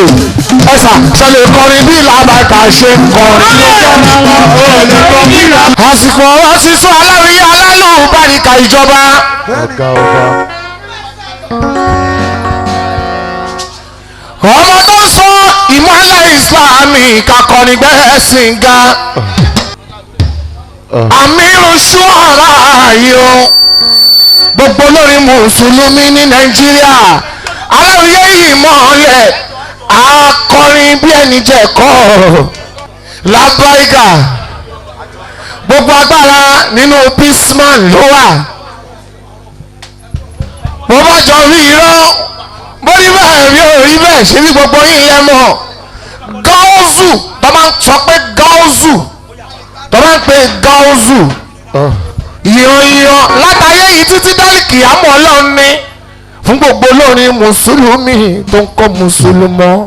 ṣe ẹ̀sà ṣẹlẹ̀ kọrin bí làbàkà ṣe ń kọrin. Àsìkò ọ̀rọ̀ sísọ aláwìyé alálùbáríkà ìjọba. Ọmọ tó ń sọ ìmọ̀lẹ̀ ìsìlámì kakọni gbẹ́sìn ga. Àmírù ṣúọ̀rá yìí o. Gbogbo olórin mùsùlùmí ní Nàìjíríà aláwìyé ìmọ̀lẹ̀ akọrin bí ẹni jẹ̀kọ́ lábáìgà gbogbo agbára nínú Peaceman ló wà. Mo bá jọ rí irọ́ bó rí bẹ́ẹ̀ rí orí bẹ́ẹ̀ ṣe bí gbogbo yín lẹ́ mọ̀. Gáúzù tó máa ń sọ pé gáúzù tó máa ń pè gáúzù ìran látàyè yìí títí dálìkì àmọ́ ọlọ́run ni fún gbogbo olórin mùsùlùmí tó ń kọ́ mùsùlùmọ́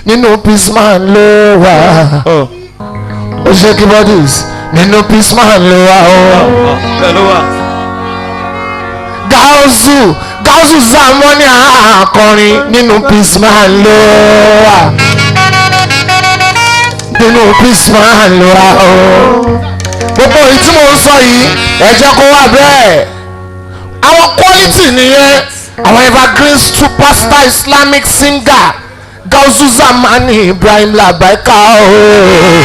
nínú Peaceman ló wà. Ó ṣe keyboardist nínú Peaceman ló wà ó. Gáúsù Gáúsù Zamani akọrin nínú Peaceman ló wà. Nínú Peaceman ló wà ó. Gbogbo èyí tí mo ń sọ yìí ẹ jẹ́ kó wà bẹ́ẹ̀. Àwọn quality nìyẹn. Àwọn evergreen superstar Islamic singer Gáúsù Zamani Ibrahim Labaika ooo.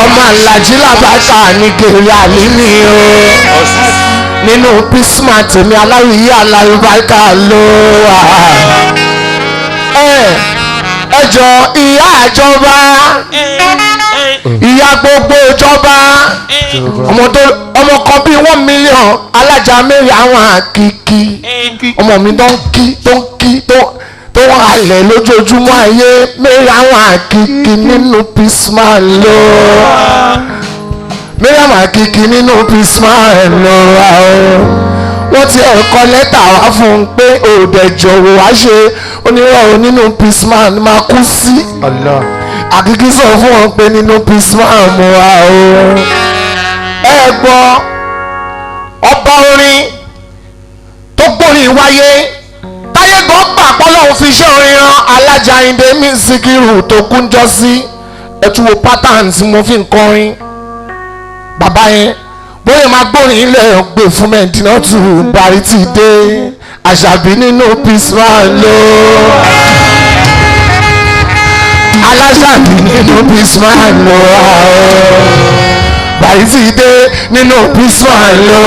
Ọmọ Alhaji Labaika ní gèrè àlímì ooo. Nínú Peaceman tèmi aláwìyé alárúbáríkà ló wà. Ẹ jọ ìyá àjọba ìyá gbogbo ìjọba ọmọ kan bíi 1 million alájà mẹ́rin àwọn àkìkí ọmọ mi tó ń kí tó ń kí tó ń halẹ̀ lójoojúmọ́ ayé mẹ́rin àwọn àkìkí nínú Peaceman ló mẹ́rin àwọn àkìkí nínú Peaceman ló wà o. Wọ́n ti ẹ̀kọ́ lẹ́tà wá fún un pé òde jọ̀wọ́ wá ṣe onírọ̀rùn nínú Peaceman máa kú sí. Àkìkí sọ fún wọn pé nínú Peaceman mo wà o. Ẹ gbọ́ ọba orin tó gbórin wáyé táyé gan gbà pọ́lọ́hún fi iṣẹ́ orin ran Alájà Àyìndé mi Síkírù tó kúnjọ́ sí. Ẹ tún wo pattern tí mo fi ń kọrin bàbá yẹn bóyá máa gbórin ilẹ̀ gbè fún mẹ́ẹ̀dínà tù bàrí ti dé Àṣàbí nínú Peaceman ló Aláṣàbí nínú Peaceman ló bàrí ti dé nínú Peaceman ló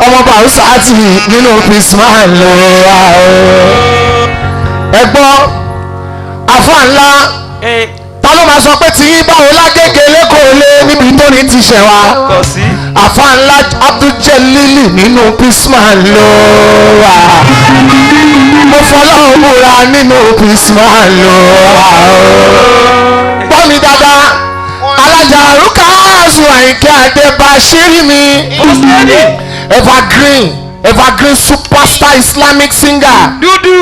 ọmọ Bàrúsátì nínú Peaceman ló ẹ gbọ́ àfáà ńlá ta ló máa sọ pé tí yín báwo lágége lẹ́kọ̀ọ́ lé níbi tó ní ti ṣẹ̀ wá. Àfáà ńlá Abdul-Jalili nínú Peaceman ló wà. Mo fọlọ́run búra nínú Peaceman ló wà. Gbọ́ mi dáadáa Alájà Rúkàásù Àyìnkẹ́ Adébáṣírí mi evergreen superstar Islamic singer dúdú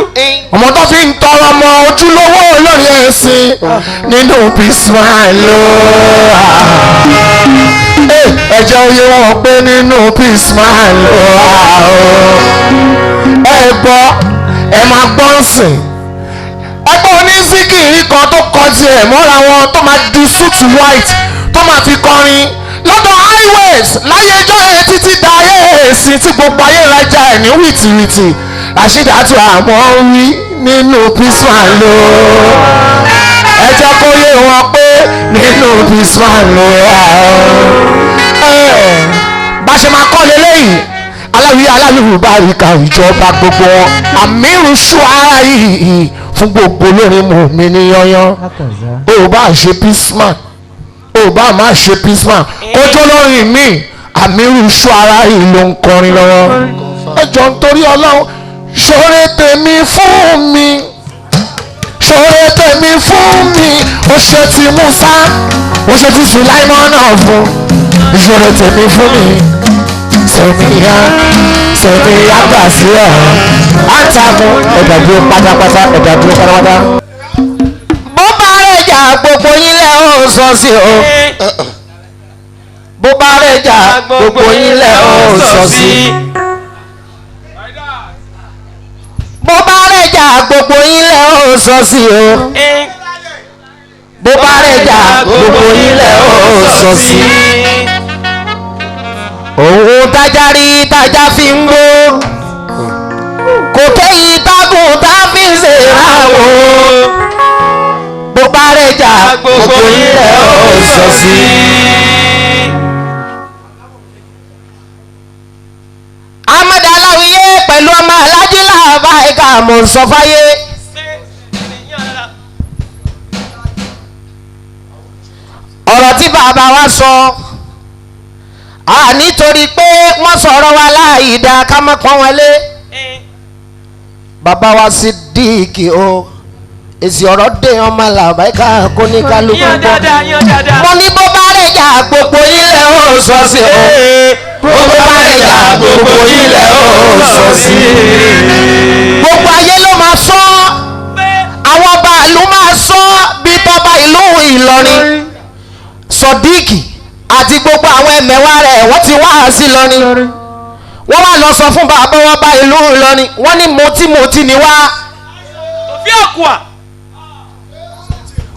ọmọ tó fi ń tọrọ ọmọ ojúlówó olórí ẹ̀sìn nínú Peaceman ló wà. Ẹ jẹ́ oyè wọn pé nínú Peaceman ló wà o. Ẹ gbọ́ ẹ máa gbọ́ ń sìn ẹgbẹ́ onísìkìrì kan tó kọ tiẹ̀ mọ́ra wọn tó máa di suit white tó máa fi kọrin lọ́dọ̀ highways láyé ẹjọ́ yẹn títí da ayé èsì tí gbogbo ayé rajà ẹ̀ ní wìtìwìtì Ràṣídàtù àmọ́ wí nínú Peaceman ló. Ẹ jẹ́ kó yé wọn pé nínú Peaceman ló wà ó. Bá ṣe máa kọ́ leléyìí aláwìyé alálùbáríkà ìjọba gbogbo àmírù ṣùárà yìí fún gbogbo olórin mùmí ní yányán. O bá ṣe Peaceman o bá má ṣe Peaceman kójó lórin mi àmírù ṣùárà yìí ló ń kọrin lọ́wọ́. Ẹ jọ nítorí Ọlọ́run ṣoore tèmi fún mi ṣoore tèmi fún mi ó ṣe ti Musa ó ṣe ti Sùláímọ̀ náà fún ṣoore tèmi fún mi. Sẹ̀míyá sẹ̀míyá gbà sí ọ̀hún àtàkùn ẹ̀dà dúró pátápátá ẹ̀dà dúró pátápátá. Bó bá rẹ̀ jà gbogbo yín lẹ́ ó sọ sí o. Bó bá rẹ̀ jà gbogbo yín lẹ́ ó sọ sí. Bó bá rẹ̀ ó sọ sí o. Bó bá rẹ̀ jà gbogbo ilẹ̀ ó sọ sí. Òun tájá rí tájá fi ń gbó. Kò kéyìí tágùn tá fi ń ṣèràwọ̀. Bó bá rẹ̀ jà gbogbo ilẹ̀ ó sọ sí. Ahmed Aláwiyé pẹ̀lú ọmọ Alájí làbá ẹ̀ka mọ̀ sọ fáyé. Ọ̀rọ̀ tí bàbá wa sọ nítorí pé wọ́n sọ̀rọ̀ wa láì dá ká má pọ́n wọn lé. Bàbá wa Sídíkì o, èsì ọ̀rọ̀ dé ọmọ làbá ẹ̀ka kó ní kálukú gbọ́. Mo ní bó bá rẹ̀ jà gbogbo ilẹ̀ ó sọ sí o. Bó bá rẹ̀ jà gbogbo ilẹ̀ ó sọ sí. Gbogbo ayé ló máa sọ, àwọn ọba ìlú máa sọ bí tọba ìlú Ìlọrin Sodiq àti gbogbo àwọn ẹ̀mẹ̀wá rẹ̀ wọ́n ti wá sí Ìlọrin. Wọ́n wá lọ sọ fún bàbá wọn bá ìlú Ìlọrin, wọ́n ní mutí ni wá.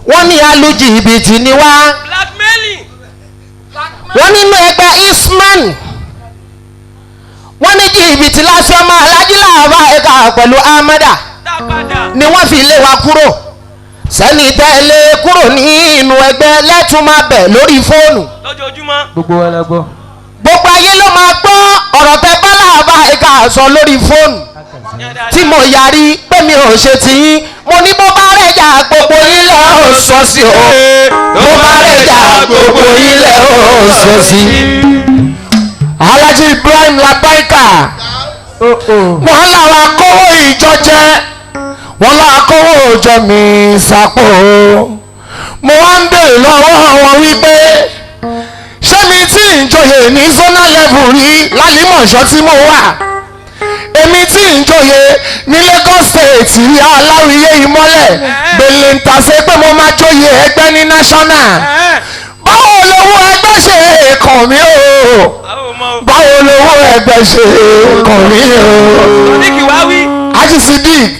Wọ́n ní alùjìbìtì ni wá. Wọ́n nínú ẹgbẹ́ Isman, wọ́n ní jìbìtì lásán ọmọ Alájí làbá ẹ̀ka pẹ̀lú Ahmeda ni wọ́n fi lé wa kúrò. Sẹ́ni tẹ́lẹ̀ kúrò nínú ẹgbẹ́ lẹ́tún máa bẹ̀ lórí fóònù. Gbogbo wa la gbọ́. Gbogbo ayé ló máa gbọ́ ọ̀rọ̀ tẹ bá làbá ẹ̀ka sọ lórí fóònù tí mo yarí pé mi ò ṣe tiyín. Mo ní bó bá rẹ̀ jà gbogbo ilẹ̀ ó sọ sí o. Bó bá rẹ̀ jà gbogbo ilẹ̀ ó sọ sí. Alhaji Ibrahim Labaika, wọ́n làwọn akówó ìjọ jẹ, wọ́n làwọn akówó ìjọ mi sápò. Mo wá ń béèrè lọ́wọ́ wọn wípé ṣé mi tí ń joyè ní zonal level rí lálímọ̀ṣọ́ tí mo wà, èmi tí ń joyè ní Lagos State rí Aláwiyé Ìmọ́lẹ̀, gbèlè ń tàṣe pé mo máa joyè ẹgbẹ́ ní national. Báwo lowó ẹgbẹ́ ṣe kàn mí o? Báwo lowó ẹgbẹ́ ṣe kàn mí o? Haji Sidik,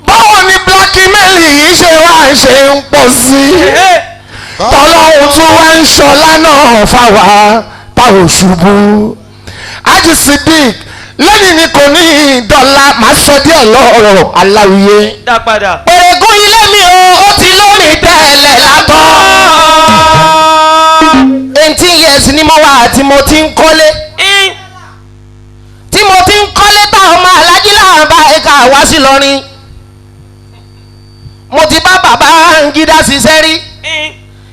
báwo ni blackmail yìí ṣe wá ṣe ń pọ̀ sí i? Tọ́lọ́hún tún wá ń ṣọlá náà fáwa tá ò ṣubú. Haji Sidik, lẹ́yìn ni kò ní dọ́là, máa sọ díẹ̀ lọ́rọ̀ Aláwiyé. Pèrègùn ilé mi o, ó ti lórí tẹ́lẹ̀ látọ̀. 18 years ni mo wà tí mo ti ń kọ́lé. Tí mo ti ń kọ́lé táwọn ọmọ Alájí làbá ẹ̀ka wá sí Ìlọrin. Mo ti bá bàbá Ngídá ṣiṣẹ́ rí.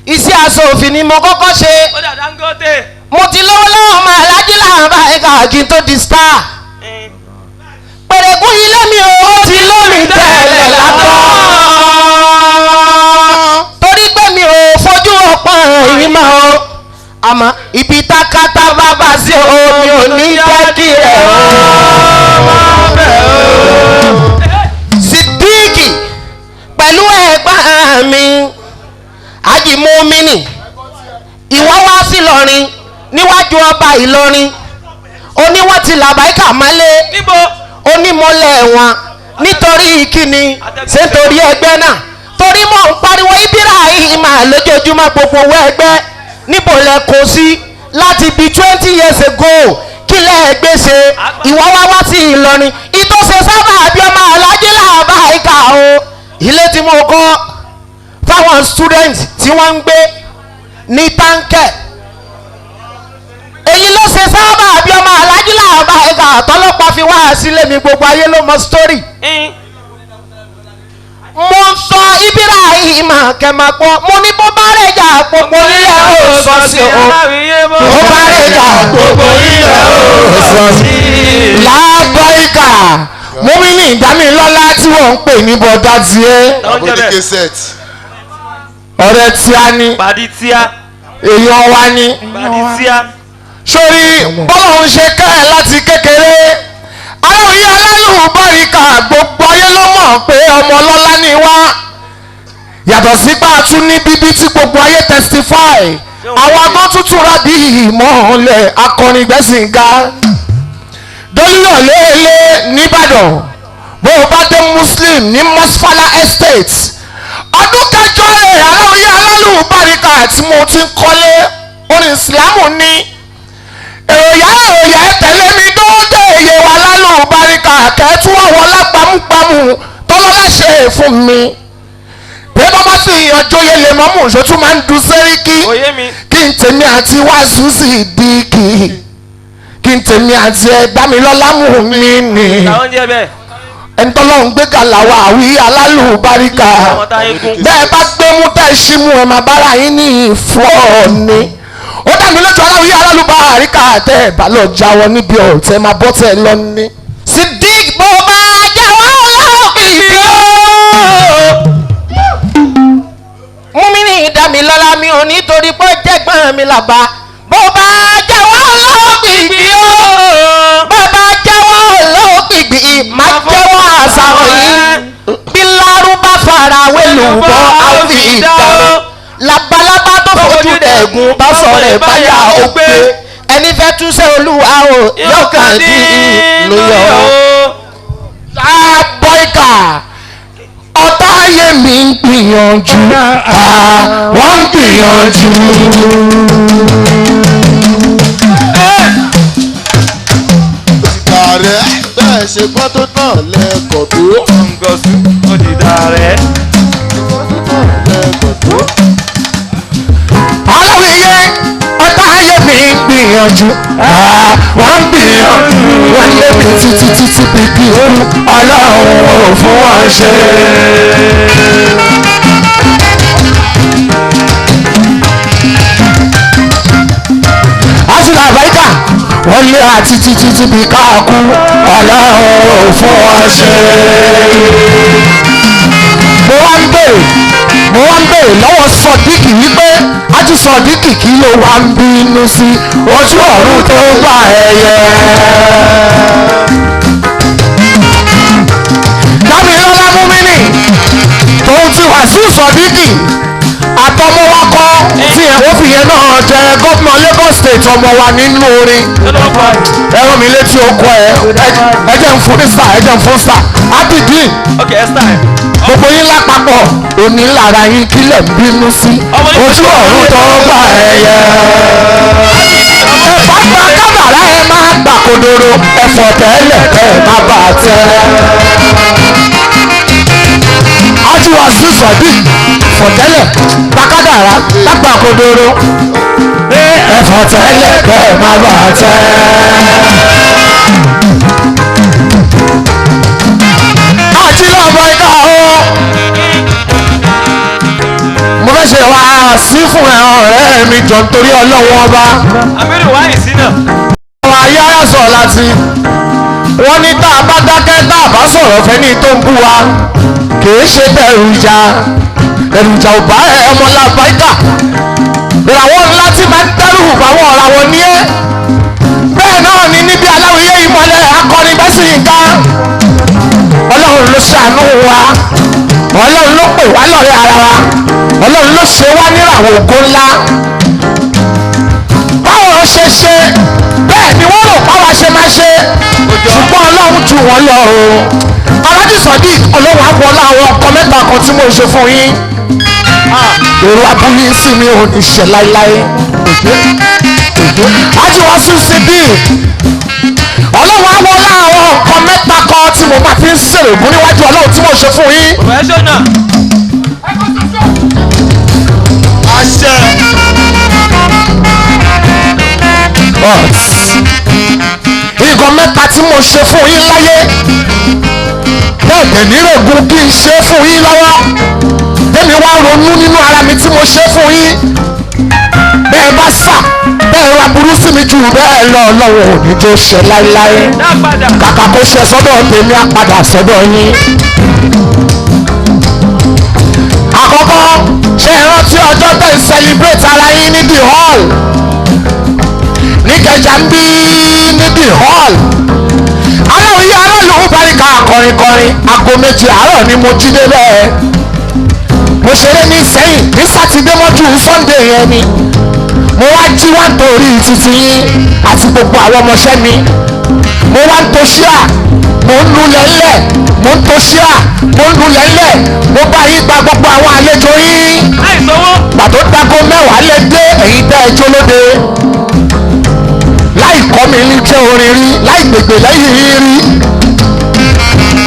Iṣẹ́ aṣòfin ni mo kọ́kọ́ ṣe. Mo ti lówó lọ́wọ́ ọmọ Alájí làbá ẹ̀ka kí n tó di star. Pèrègùn ilé mi o, ó ti lórí tẹ́lẹ̀ látọ̀. Torí pé mi ò fojú ọ̀pọ̀ yìí mọ́ o. Àmọ́ ibi tákátá bá bá sí o, mi ò ní jẹ́ kí ẹ̀ o. Sídíkì pẹ̀lú ẹ̀gbọ́n mi Haji Mumini, ìwọ wá sí Ìlọrin níwájú ọba Ìlọrin, oníwọ́n ti làbáìkà mọ́lé, onímọ̀lẹ̀ wọn nítorí kíni? Ṣé nítorí ẹgbẹ́ náà? Torí mò ń pariwo Ibrahim lójoojúmọ́ gbogbo owó ẹgbẹ́ níbo lẹ kó sí láti bí 20 years ago, kí lẹ gbé ṣe? Ìwọ wá wá sí Ìlọrin, ìtòsí sábà bí ọmọ Alájí làbá ìkà o. Ilé tí mo kọ́ fáwọn student tí wọ́n ń gbé ní táǹkẹ̀, èyí ló ṣe sábà bí ọmọ Alájí làbá ìkà tọ́lọ́pàá fi wá sílé mi, gbogbo ayé ló mọ story. Mo ń sọ Ibrahim kẹmàpọ̀, mo ní bó bá rẹ̀ jà gbogbo ilẹ̀ ó sọ sí o. Bó bá rẹ̀ jà gbogbo ilẹ̀ ó sọ sí. Lábáìkà Mumini Ìdámilọ́lá tí wọ́n ń pè ní bọ́dá tiẹ̀. Ọ̀rẹ́ tí a ní. Èèyàn wa ní. Sórí bọ́lá ń ṣe kẹ́ ẹ̀ láti kékeré. Aláwòye alálùbáríkà gbogbo ayé ló mọ̀ pé ọmọ ọlọ́lá ni wá. Yàtọ̀ sí pé a tún ní bíbí tí gbogbo ayé testify. Àwọn agbọ́n tuntun rábì ìmọ̀ọ́lẹ̀ akọrin gbẹ̀sìn ga. Dólíyọ̀ léèlé nìbàdàn. Bó o bá dé Muslim ní Mosfala Estate, ọdún kẹjọ rẹ̀ aláwòye alálùbáríkà tí mo ti ń kọ́lé orin ìsìlámù ní èròyà èròyà tẹ̀lé mi dóńdé èyè wa lálùbáríkà kẹ́tù àwọn lágbàmúgbàmù tọ́lọ́lá ṣe fún mi. Bí bàbá sì yanjú oyè lè mọ́mú ṣó tún máa ń du sẹ́ríkì kí n tèmi àti wàásù sì di kì kí n tèmi àti ẹ dámilọ́lá mú mi nì. Ẹni tọ́lọ́run gbé gàlà wà wí alálùbáríkà bẹ́ẹ̀ bá gbé mú tẹ́ ṣí mú ẹ máa bára yín ní ìfọ́ ni. Ó dá mi lójú aláwí alálùbáríkà tẹ́ ẹ bá lọ jáwọ́ níbi ọ̀rọ̀ tẹ́ máa bọ́ tẹ́ lọ ní. Sidik bó bá jáwọ́ lọ́kìkí ó. Mú mi ní ìdámilọ́lá mi ò nítorí pé jẹ́gbọ́n mi làbá. Bó bá jáwọ́ lọ́kìkí ó. Bó bá jáwọ́ lọ́kìkí má jẹ́wọ́ àṣàrò yìí. Bí lárúbá farawé lùbọ́ àfi ìdárò. Labalábá tó fojú dẹ̀gùn bá sọ̀rọ̀ ẹ̀ báyà ó gbé. Ẹni fẹ́ túnṣe olúwa o yóò kàn dín ìlú yọ. Lábọ́ìkà ọ̀tá ayé mi ń gbìyànjú, wọ́n ń gbìyànjú. Òtítà rẹ̀ bẹ́ẹ̀ ṣe gbọ́ tó náà lẹ́kọ̀ọ́ tó. Ngọ̀sù òtítà rẹ̀. Aláwìyé ọ̀tá ayé mi ń gbìyànjú, wọ́n ń gbìyànjú, wọ́n lé mi títí títí bí kí Ọlọ́run ò fún wọn ṣe. Àti làbáyíkà wọ́n lé àti títí títí bí káàkú Ọlọ́run ò fún wọn ṣe. Mo wá ń béèrè lọ́wọ́ Sọ̀díkì wípé ájú Sọ̀díkì kí ló wá ń bínú sí ojú ọ̀run tó gbà ẹyẹ. Dámilọ́lá Múmínì tóun ti Wàsíù Sọ̀díkì àtọmọ wa kọ́ tí ẹ̀wọ́n fi yẹn náà jẹ gómìnà Lagos State ọmọ wa nínú orin. Ẹ rán mi létí oko ẹ ẹ jẹ́ ń fún sà ẹ jẹ́ ń fún sà Abidin gbogbo yín lápapọ̀ òní lára yín kílẹ̀ ń bínú sí ojú ọ̀run tó gbà ẹyẹ. Ẹ̀fọ́ gba kábàárà ẹ máa gbà kodoro ẹ̀fọ́ tẹ́lẹ̀ ẹ má bà á tẹ́. Ajiwasu Sodiq fọ̀tẹ́lẹ̀ gbàkádàrá lágbà kodoro ẹ̀fọ́ tẹ́lẹ̀ ẹ má bà á tẹ́. Àti lọ́bọ̀ ìka o. Mo fẹ́ ṣe wá sí fún ẹ ọ̀rẹ́ mi jọ nítorí Ọlọ́run ọba. Amírù wá ìsí náà. Àwọn ayára sọ̀rọ̀ láti. Wọ́n ní tá a bá dákẹ́ tá a bá sọ̀rọ̀ fẹ́ni tó ń bú wa. Kìí ṣe bẹ̀rù ìjà. Ẹ̀rù ìjà ò bá ẹ ọmọ làbáìkà. Ìràwọ̀ ńlá tí máa ń dẹ́rù báwọn ọ̀ràwọ̀ ní ẹ́. Bẹ́ẹ̀ náà ni níbi aláwìyé ìmọ̀lẹ̀ akọni bẹ́sì nǹkan. Ọlọ́run ló ṣàánú wa, Ọlọ́run ló pè wá lọ́rẹ́ ara wa, Ọlọ́run ló ṣe wá níràwọ̀ ògo ńlá. Báwọn ṣe ṣe bẹ́ẹ̀ ni wọ́n rò báwa ṣe máa ṣe, ṣùgbọ́n Ọlọ́run jù wọ́n lọ o. Alhaji Sodiq Ọlọ́run àpọ̀lá àwọn ọkọ mẹ́ta kan tí mo ṣe fún yín. Èrò abúlé sí mi ò ní ṣe láéláé. Ajiwasu Sodiq Ọlọ́run àwọlá àwọn nǹkan mẹ́ta kan tí mo máa fi ń ṣèrègùn níwájú Ọlọ́run tí mo ṣe fún yín. Professional. Àṣẹ. But nǹkan mẹ́ta tí mo ṣe fún yín láyé bẹ́ẹ̀ dẹ̀ nírègùn kí n ṣe fún yín lọ́wọ́. Tẹ́mi wá ronú nínú ara mi tí mo ṣe fún yín. Bẹ́ẹ̀ bá sà bẹ́ẹ̀ ra burú sí mi jù bẹ́ẹ̀ lọ Ọlọ́run ò ní jó ṣe láéláé. Kàkà kó ṣe sọ́dọ̀ tèmi á padà sọ́dọ̀ yín. Àkọ́kọ́ ṣe é rántí ọjọ́ tẹ̀ ń celebrate ara yín ní the hall níkẹjà ń bí ní the hall. Aláwìyé aráàlú baríka kọrinkọrin aago méje àárọ̀ ni mo jí débẹ̀. Mo ṣeré ní sẹ́yìn ní sátidé mọ́jú Sunday yẹn ni. Mo wá jí wá nítorí títí yín àti gbogbo àwọn ọmọọṣẹ́ mi. Mo wá ń to ṣíà Mo ń lulẹ̀ ńlẹ̀, mo ń toṣíà, mo ń lulẹ̀ ńlẹ̀, mo bá yín gba gbogbo àwọn àlejò yín. Láì sanwó. Gbàtó dáko 10 lè dé èyí tẹ́ ẹ jólóde. Láì kọ́ mi ní jẹ́ orin rí, láì gbègbè lẹ́yìn yín rí.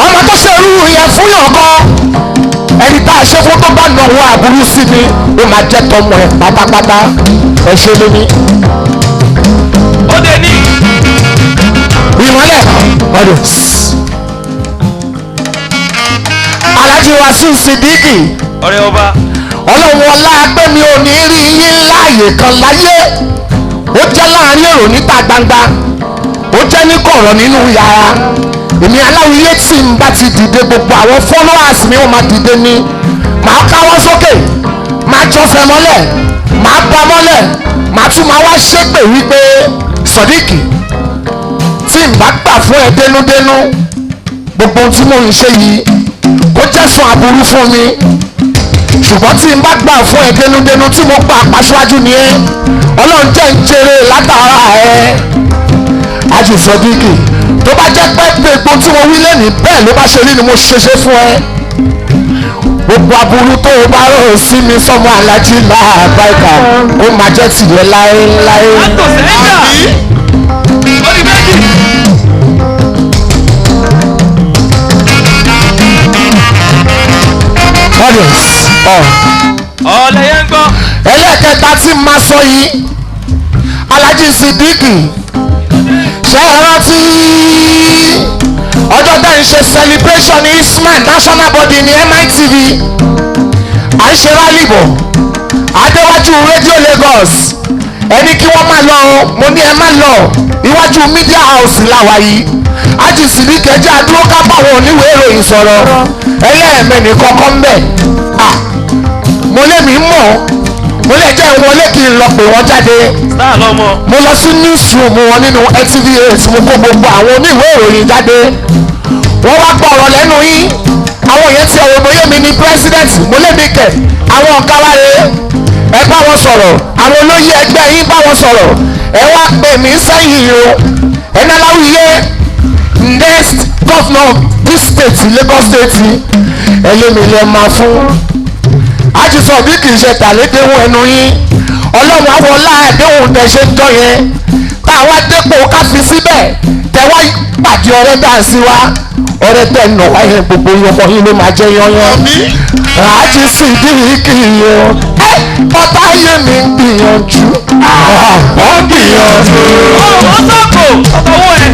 Ọmọ tó ṣe irú yẹn fún yàn kan, ẹni tá a ṣe fún tó bá nà owó àbúrú sí mi, ó máa jẹ́ tọmọ ẹ̀ pátápátá. Ẹ ṣe lóní. Ó dé ní. Ìmọ̀lẹ̀ ọdún. Alhaji Wasiu Sidiki. Ọ̀rẹ́ ọba. Ọlọ́run ọlá pé mi ò ní rí yín láàyè kan láyé. Ó jẹ́ láàrin èrò níta gbangba, ó jẹ́ ní kọ̀rọ̀ nínú yàrá. Èmi aláwíyé tí n bá ti dìde, gbogbo àwọn followers mi wọ́n máa dìde ní. Màá káwọ́ sókè, màá jọfẹ́ mọ́lẹ̀, màá bá mọ́lẹ̀, màá tún máa wá ṣépè wípé Sodiq, tí n bá gbà fún ẹ dénúdénú, gbogbo ohun tí mò ń ṣe yìí kó jẹ́sùn aburú fún mi. Ṣùgbọ́n tí n bá gbà fún ẹ dénúdénú tí mo pa aṣáájú ni ẹ, Ọlọ́run jẹ́ ń jèrè látara ẹ. Haji Sodiq, tó bá jẹ́ pé gbogbo tí mo wí lẹ́nìí bẹ́ẹ̀ ló bá ṣe rí ni mo ṣeṣe fún ẹ. Gbogbo aburú tó o bá rò sí mi sọmọ Alhaji Làbáìkà, ó máa jẹ́ tìyẹ láéláé. Látò sẹ́ńdà. Ó di méjì. Audience, Ọ̀lẹ̀ yẹn ń gbọ́. ẹlẹ́kẹta tí ma sọ yìí, Alhaji Sidiki, ṣe é rántí ọjọ́ tẹ́ ń ṣe celebration ní Ismail national body ní MITV, à ń ṣe rally bọ̀ adéwájú Radio Lagos, ẹni kí wọ́n má lọ, mo ní ẹ má lọ, iwájú media house làwà yìí. Haji Sidiki, ẹjẹ́ àdúró ká báwọn oníwèé ìròyìn sọ̀rọ̀, ẹlẹ́ẹ̀mẹ́ni kọ́kọ́ ń bẹ̀. Mo lé mi mọ̀, mo lè jẹ́ ìwọlé kí n lọ pè wọ́n jáde. Star lọ́mọ. Mo lọ sí newsroom wọn nínú LTV8, mo kó gbogbo àwọn oníwèé ìròyìn jáde. Wọ́n wá gbọ́ ọ̀rọ̀ lẹ́nu yín. Àwọn yẹn ti ọ̀rọ̀ bóyá mi ni president, mo lé mi kẹ̀. Àwọn ọ̀gá wa rèé, ẹ bá wọn sọ̀rọ̀, àwọn olóyè ẹgbẹ́ yín bá wọn sọ̀rọ̀. Ẹ wá pè mí sẹ́yìn o. Ẹni aláwìyé next governor this state, Lagos state, ẹlẹ́mi lè máa fún. Haji Sodiq kì í ṣe tàlédéhùn ẹnu yín. Ọlọ́run àwọlá àdéhùn tẹ ṣe ń jọ yẹn. Tá a wá dépò ká fi síbẹ̀, tẹ wá pàdé ọ̀rẹ́ dà sí wa. Ọ̀rẹ́ tẹ nà wá yẹn gbogbo ọmọ yín ló máa jẹ́ yányán. Haji Sidiki o, ẹ ọ̀tá yé mi ń gbìyànjú. Wọ́n gbìyànjú. Ó sọ̀kò ọ̀tọ̀wọ́ ẹ̀.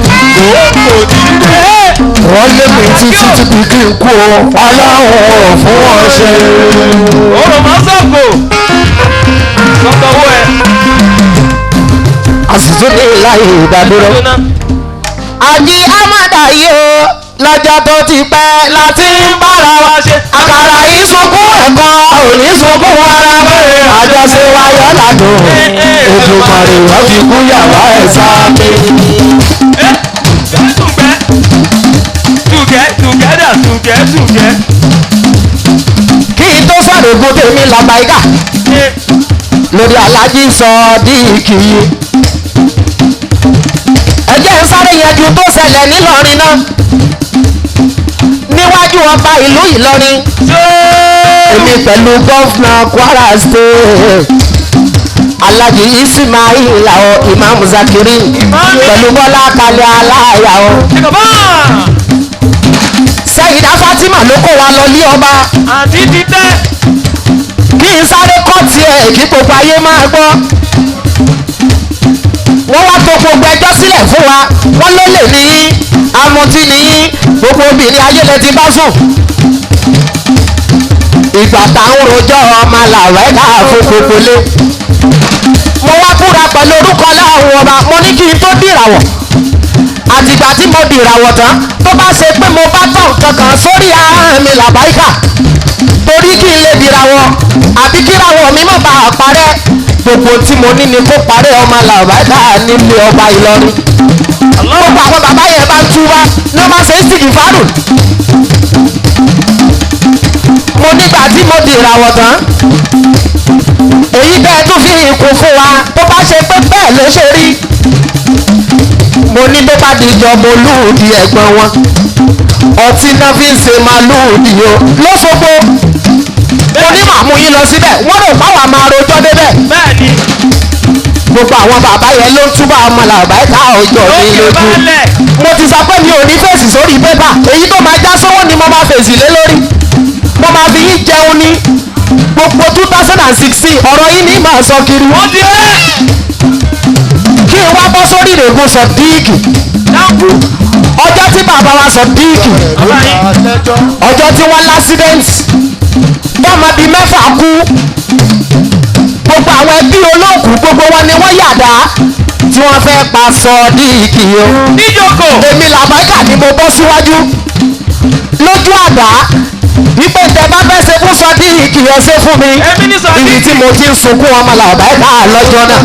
Wọ́n lé mi títí tí kì í kú o. Ọlọ́run ò fún wọn ṣe. Ọ̀rọ̀ máa sọ̀kò ọ̀tọ̀wọ́ ẹ̀. Àsìtò ní láyé ìdádúró. Àjí Amada yìí o, lọ́jọ́ tó ti pẹ́ láti ń bára wa ṣe. Àkàrà yìí sunkún ẹ̀kọ́, òní sunkún ara mẹ́rin. Àjọṣe wa yọ̀ ládùn. Èdùmàrè wá fi kú yàrá ẹ̀ sáábì. Tùgẹ́ tùgẹ́dà tùgẹ́ tùgẹ́. Kí n tó sọ̀rọ̀ ègún tèmi làbáyíkà lórí Alhaji Sodiq yìí. Ẹ jẹ́ ń sáré yanjú tó ṣẹlẹ̀ nílọrin náà. Níwájú ọba ìlú Ìlọrin, èmi pẹ̀lú gọ́fúnà Kwara State, Alhaji Ismail o, Imam Zakiri, pẹ̀lú Bọ́lá Kalẹ̀ Aláya o. Sẹ́yìndá Fatima ló kó wa lọ lé ọba. Àǹtí ti tẹ́. Kí n sáré kọ́ tiẹ̀ kí gbogbo ayé máa gbọ́. Wọ́n wá tò gbogbo ẹjọ́ sílẹ̀ fún wa. Wọ́n ló lè ní yín, amutí ní yín, gbogbo obìnrin ayé lẹ ti bá sùn. Ìgbà táwọn rojọ́ ọmọ làwẹ́ náà fún gbogbo lé. Mo wá búra pẹ̀lú orúkọ láwọn ọba, mo ní kí n tó dìràwọ̀. Àtìgbà tí mo dìràwọ̀ tán, tó bá ṣe pé mo bá tàn kankan sórí ahọ́n mi làbáyíkà, torí kí n lè dìràwọ̀ àbí kíràwọ̀ mi má bàa parẹ́. Gbogbo tí mo ní ni kó parẹ́ ọmọ làbáyíkà nílé ọba Ìlọrin. Gbogbo àwọn bàbá yẹn bá ń túbá ní wọ́n máa ṣe ń sìgì fárù. Mo nígbà tí mo dìràwọ̀ tán, èyí bẹ́ẹ̀ tún fi ìkún fún wa, tó bá ṣe pé bẹ́ẹ̀ ló ṣe rí. Mo Mo ní tó bá di ìjọba olúùdí ẹ̀gbọ́n wọn, ọtí náà fi ń ṣe màlúùdí o lọ́sọ̀gbọ̀. Mo ní màá mú yín lọ síbẹ̀, wọ́n rò páwa máa rojọ́ débẹ̀. Bẹ́ẹ̀ni. Gbogbo àwọn bàbá yẹn ló ń túbọ̀ ọmọ làbáyíká ọjọ́ mi Lókè lójú. balẹ̀. Mo ti sọ pé mi ò ní fèsì sórí pépà, èyí tó máa já sówó ni mo máa fèsì lé lórí. Mo máa fi yín jẹun ní gbogbo 2016, ọ̀rọ̀ yín ní màá sọ kiri. Wọ́n ti rẹ́. Kí n wá bọ́ sórí ìrègùn Sọ̀díìkì. Dáńkù. Ọjọ́ tí bàbá wa Sọ̀díìkì, Bàbá yín. ọjọ́ tí wọ́n lásídẹ́ǹtì tọ́mọ bíi 6 kú, gbogbo àwọn ẹbí olóòkú gbogbo wọn ni wọ́n yàdá tí wọ́n fẹ́ pa Sọ̀díìkì o. Níjókòó. Èmi làbákà ni mo bọ́ síwájú lójú àdá wípé tẹ bá fẹ́ ṣe fún Sọ̀díìkì ẹ ṣe fún mi. Èmi ní Sọ̀díìkì. Ibi tí mo ti ń sunkún ọmọ làbákà lọ́jọ́ náà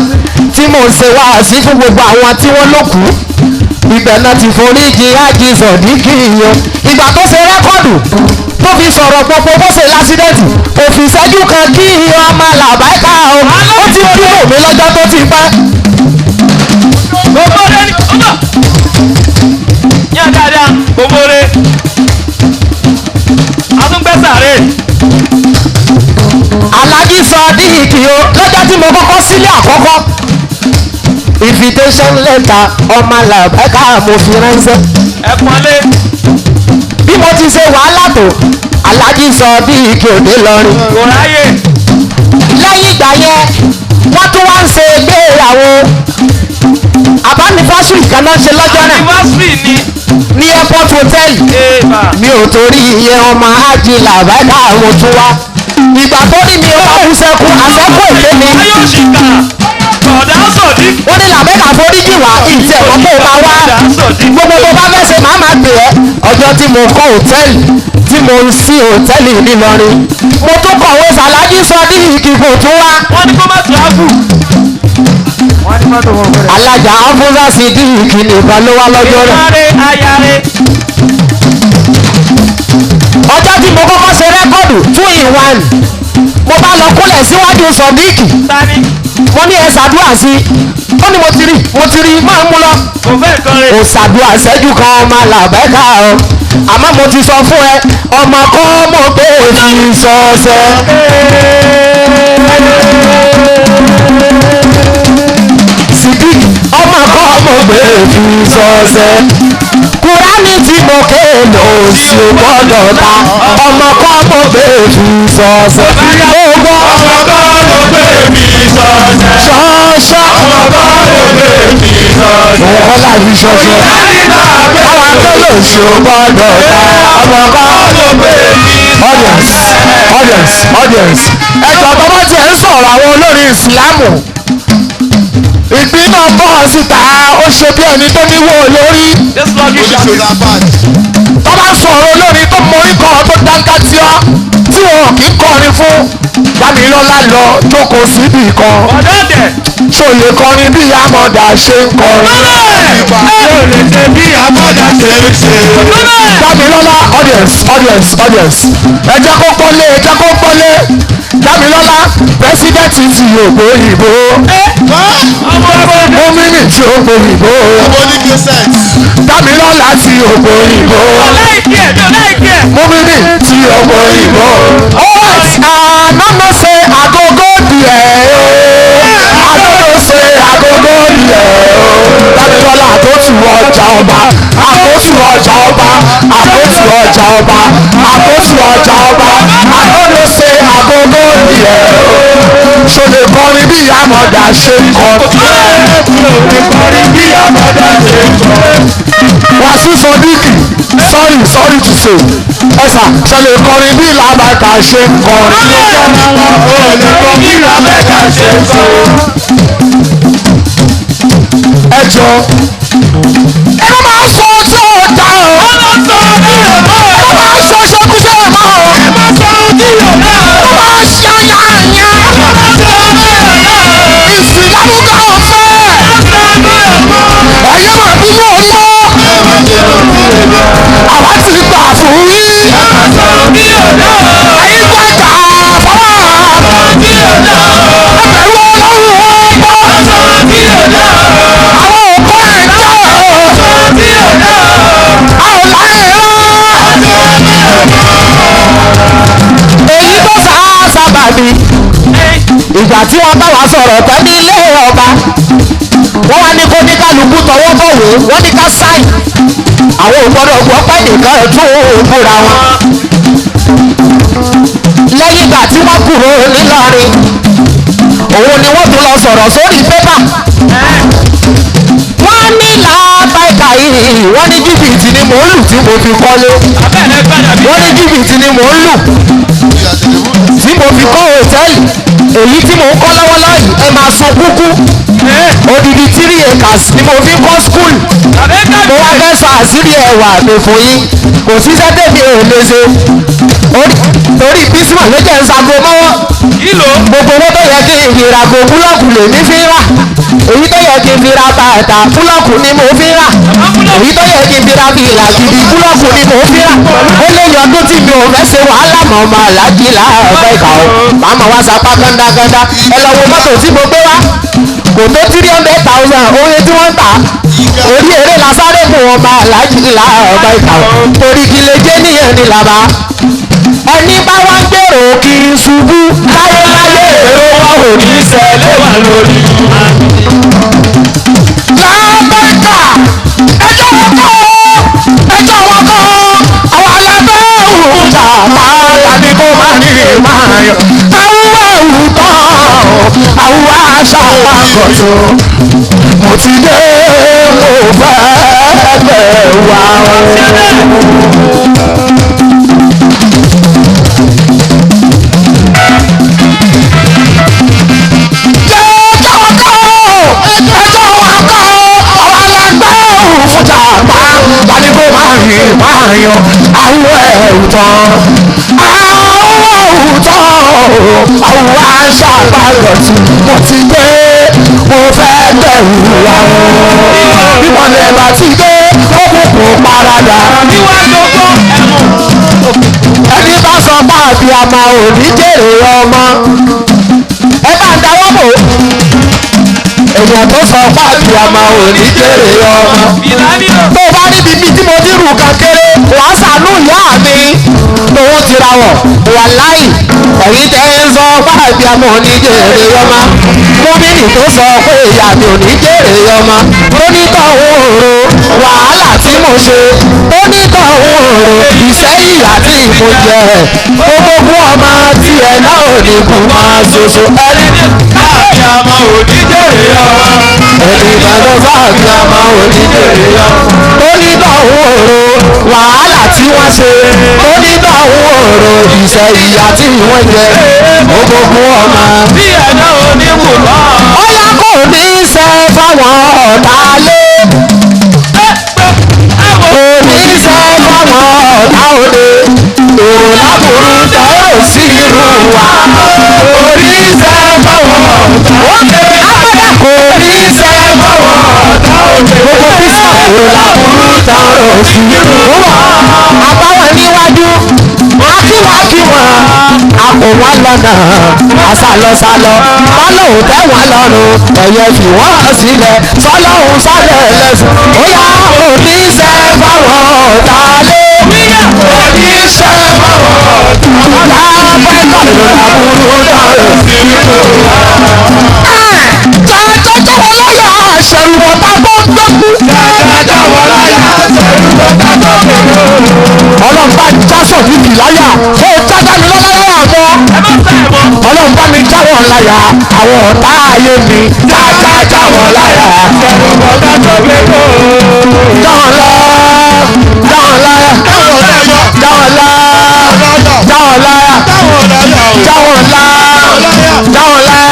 tí mo ń ṣe wáàsí fún gbogbo àwọn tí wọ́n lókùú, ibẹ̀ náà ti forí jì ájì Sọ̀díìkì yẹn. Ìgbà tó ṣe rẹ́kọ̀dù tó fi sọ̀rọ̀ pọ̀pọ̀ bó ṣe lásídẹ̀ǹtì, òfin ìṣẹ́jú kan kí ọmọ làbákà o, ó ti dúró mi lọ́jọ́ tó ti pẹ́. Gbogbo rẹ ni. Ọ̀dọ̀. Yá dáadáa. Gbogbo rẹ. Atúngbẹ́sàrè. Alhaji Sọ̀díìkì o, lọ́jọ́ tí mo kọ́kọ́ sílé àkọ́kọ́, invitation letter ọmọ làbákà mo fi ránṣẹ́. Ẹ̀pọ̀nlé. Bí mo ti ṣe wàhálà tó, Alhaji Sọ̀díìkì òde lọ́rin. Kò ráyè. Lẹ́yìn ìgbà yẹn wọ́n tún wá ń ṣe ìgbéyàwó àbánifásitì kan náà ṣe lọ́jọ́ náà Anniversary ni. ní airport hotel. Èèmà. Mi ò torí iye ọmọ ájì làbákà mo tún wá. Ìgbà tó ní mi ó bá kú sẹ́kù àsẹ́kù èké mi. Ayé òṣìkà. Bọ̀dá Sọ̀díìkì. Wọ́n ní làbẹ́kà foríjì wá, ìtì ẹ̀kọ́ tó máa wá gbogbo tó bá fẹ́ ṣe máa máa pè ẹ́. Ọjọ́ tí mo kọ́ hòtẹ́ẹ̀lì tí mo ń sí hòtẹ́ẹ̀lì nílọrin, mo tún kọ̀wé Sàlájì Sọ̀díìkì kò tún wá. Wọ́n ní kó má travel. Alájà Afúnṣá Sídíìkì nìkan ló wá lọ́jọ́ rẹ̀. Ìyáre ayáre. Ọjọ́ tí mo kọ́kọ́ ṣe rẹ́kọ̀dù 2 in 1, mo bá lọ kúnlẹ̀ síwájú Sọ̀díìkì. Tani. Mo ní ẹ ṣàdúrà sí i, ó ní mo ti rí mo ti rí máa ń mú lọ. Kò fẹ́ kan rẹ̀. Kò ṣàdúrà ṣẹ́jú kan ọmọ làbẹ́ka o, àmọ́ mo ti sọ fún ẹ ọmọ kọ́ mo pé fi sọ́sẹ́. Sídíìkì ọmọ kọ́ mo pé fi sọ́sẹ́. Kúránì tí mo ké lò sí gbọ́dọ̀ ta, ọmọ kọ́ mo pé fi sọ́sẹ́. Ó gbọ́ Ọmọ kọ́ ló gbé mi sọ̀sẹ̀. ṣọ́ṣọ́. Ọmọ kọ́ ló gbé mi sọ̀sẹ̀. Ẹ̀kọ́ láti ṣọ́ṣọ́. Àwọn akọ́lò ṣò gbọ́dọ̀ ta, ọmọ kọ́ Ló gbé mi audience audience audience. Ẹjọ́ tó bá tiẹ̀ ń sọ̀rọ̀ àwọn olórin ìsìlámù, ìgbín náà bọ́ síta, ó ṣe bí ẹni tó níwó lórí. This sluggish Oníṣòro abad. Tó bá sọ̀rọ̀ olórin tó mọrí kan tó dáńgájíá tí wọn kì í kọrin fún, Dámilọ́lá lọ jókòó síbì kan. Bọ̀dá dẹ̀. Ṣòye kọrin bí Amọ̀dá ṣe ń kọrin. Yóò lè ṣe bí Amọ̀dá ṣe ń ṣe. Dámilọ́lá audience audience audience, ẹ jẹ́ kó pọ́nlé, ẹ jẹ́ kó pọ́nlé. Dámilọ́lá president ti ògbó ìbò, gómìnà ti ògbó ìbò. Ọmọ ní kẹsẹ̀t. Dámilọ́lá ti ògbó ìbò, Láìkí ẹ̀ mi ò láìkí ẹ̀. gómìnà ti ògbó ìbò. Alright, I no know say I go go there o. I no know say I go go there o. Dámilọ́lá àtòtù ọjà ọba, àtòtù ọjà ọba, àtòtù ọjà ọba, àtòtù ọjà ọba. I no know say I go go there o. Ṣòlè kọrin bí Amọ̀dá ṣe ń kọrin. Ṣòlè kọrin bí Amọ̀dá ṣe ń kọrin. Wàsíù Sọdíkì, sorry sorry to say, ẹ̀sà ṣẹlẹ̀ kọrin bí làbàkà ṣe ń kọrin. Ṣẹlẹ̀ kọrin bí làbàkà ṣe ń kọrin. Ẹ jọ ẹ má máa sọ tí ò dá o. Ẹ má máa sọ ṣekúṣe mọ́ o. Ẹ má máa ṣe àyànyà. Ìsìlámù kan ò fẹ́. Ẹ̀yẹ́ máa bínú orí mọ́. Àwa ti gbà fún yín. Ẹ̀yin gbàgbà fọwọ́. Ẹ bẹ̀rù Ọlọ́run ọgbọ́. Àwọn òkú ẹ̀ ń jẹ́. Wọ́n wá ní kó ní kálukú tọwọ́ bọ̀wé, wọ́n ní ká sáì. Àwọn ò gbọ́dọ̀ gbọ́ pé nìkan tún búra wọn. Lẹ́yìn ìgbà tí wọ́n kúrò nílọrin, òun ni wọ́n tún lọ sọ̀rọ̀ sórí pépà. Wọ́n ní làbáìkà yìí, wọ́n ní jìbìtì ni mò ń lù tí mo fi kọ́lé. Wọ́n ní jìbìtì ni mò ń lù tí mo fi kọ́ hòtẹ́ẹ̀lì. Èyí tí mò ń kọ́ lọ́wọ́lọ́wọ́ yìí, ẹ máa sun kúkú. Odidi 3 acres ni mo fi kọ́ school. Mo wá fẹ́ sọ àṣírí ẹwà mi fún yín. Kò sí sẹ́tẹ̀mí ò lè ṣe. Torí bísímà ló jẹ́ ń sago mọ́wọ́. Gbogbo owó tó yẹ kí n fi ra go búlọ́ọ̀kù lèmi fi rà. Èyí tó yẹ kí n fi ra bàtà búlọ́ọ̀kù ni mo fi rà. Èyí tó yẹ kí n fi ra fìlà gidi búlọ́ọ̀kù ni mo fi rà. Ó lé yọdún tí mi ò fẹ́ ṣe wàhálà mọ́ ọmọ aláàjì láàbẹ̀ ìkà o. Màmá wa sapá gándágándá. Ẹ lọ wo mọ́tò tí mo gbé wá. Kò tó 300,000 oye tí wọ́n ń tà. Orí eré la sáré mú ọmọ aláàjì láàbẹ̀ ìkà o. Torí kí lè jẹ́ níyẹn ni làbá. Ẹni bá wá ń gbèrò kí n ṣubú láyéláyé èrò wa ò ní ṣẹlẹ̀ wà lórí. Lábẹ́kà ẹjọ́ wọn kọ́ ẹjọ́ wọn kọ́ àwọn alábẹ́ òun jà máa tàbí kó má ní máa yọ. Àwọn ẹ̀wù tán àwọn àṣà àkọ́tún. Mo ti dé mo fẹ́ bẹ̀ wá o. Àwọn ẹ̀wù tán, àwọn ẹ̀wù tán, àwọn aṣọ àbáyọ̀ tí mo ti dé, mo fẹ́ bẹ̀rù àwọn. Ìmọ̀lẹ̀ bá ti dé, òkùnkùn paradà. Ẹni bá sọ pàbí àmà òní jèrè ọmọ. Ẹ bá ń dáwọ́ bò. Èèyàn tó sọ pàbí àmà òní jèrè ọmọ. Tó bá níbi bíi tí mo ti rù kan kéré, wàá ṣàánú ìyá mi. Tòun ti ra wọ̀, wàláì. Ẹ̀yin tẹ́ ń sọ pàbí àmà òní jèrè ọmọ. Múmínì tó sọ pé ìyá mi ò ní jèrè ọmọ. Ó ní tọ̀hún òru wàhálà tí mo ṣe. Ó ní tọ̀hún òru ìṣẹ́ ìyà tí mo jẹ. Gbogbo ọmọ tiẹ̀ náà ò ní kú máa ṣoṣo. Ẹni Káàbí àmọ́ òní jèrè ọmọ. ẹni bàbá bàbá àmọ́ òní jèrè ọmọ. Ó ní tọ̀hún òru wàhálà tí wọ́n ṣe. Ó ní tọ̀hún òru ìṣẹ́ ìyà tí wọ́n jẹ. Gbogbo ọmọ. Tí ẹ̀ náà ò ní kú mọ́. Ó yá kò ní í ṣe fáwọn ọ̀tá lé. Kò ní í ṣe fáwọn ọ̀tá òde. Èrò láburú tẹ ò sí irú wa. Kò ní í ṣe fáwọn ọ̀tá òde. Abẹ́dà kò ní í ṣe fáwọn ọ̀tá òde. Gbogbo bísí èrò láburú tẹ ò sí irú wa. Àbáwọn níwájú, akíwákíwá, a kò wá lọ́nà, àsálọ́sálọ́, bọ́lọ́hùn tẹ́ wọ́n lọ́rùn, ẹ̀yẹ fi wọ́n sílẹ̀, sọ́lọ́hùn sálẹ̀ lẹ́sùn. Ó yá oníṣẹ́ fáwọn ọ̀tá lé. Oníṣẹ́ fáwọn ọ̀tá lé. Lábẹ́ kọ̀ọ̀lù làbúrú náà. Jàjọ́jọ́ wọn láyà àṣẹrù bọ̀tá tó ń gbẹ́kú. Jàjọ́jọ́ wọn láyà àṣẹrù bọ̀tá tó ń gbẹ́kú. Ọlọ́run bá jásọ̀ níbi láyà, ó jájá mi lọ́lá láyà mọ́. Ọlọ́run bá mi jáwọ́ láyà, àwọn ọ̀tá ayé mi. Jájá jáwọ́ láyà. Àṣẹrù bọ̀tá tó ń gbẹ́kú. Jáwọ́ láyà, jáwọ́ láyà, jáwọ́ láyà, jáwọ́ láyà, jáwọ́ láyà, jáwọ́ láyà.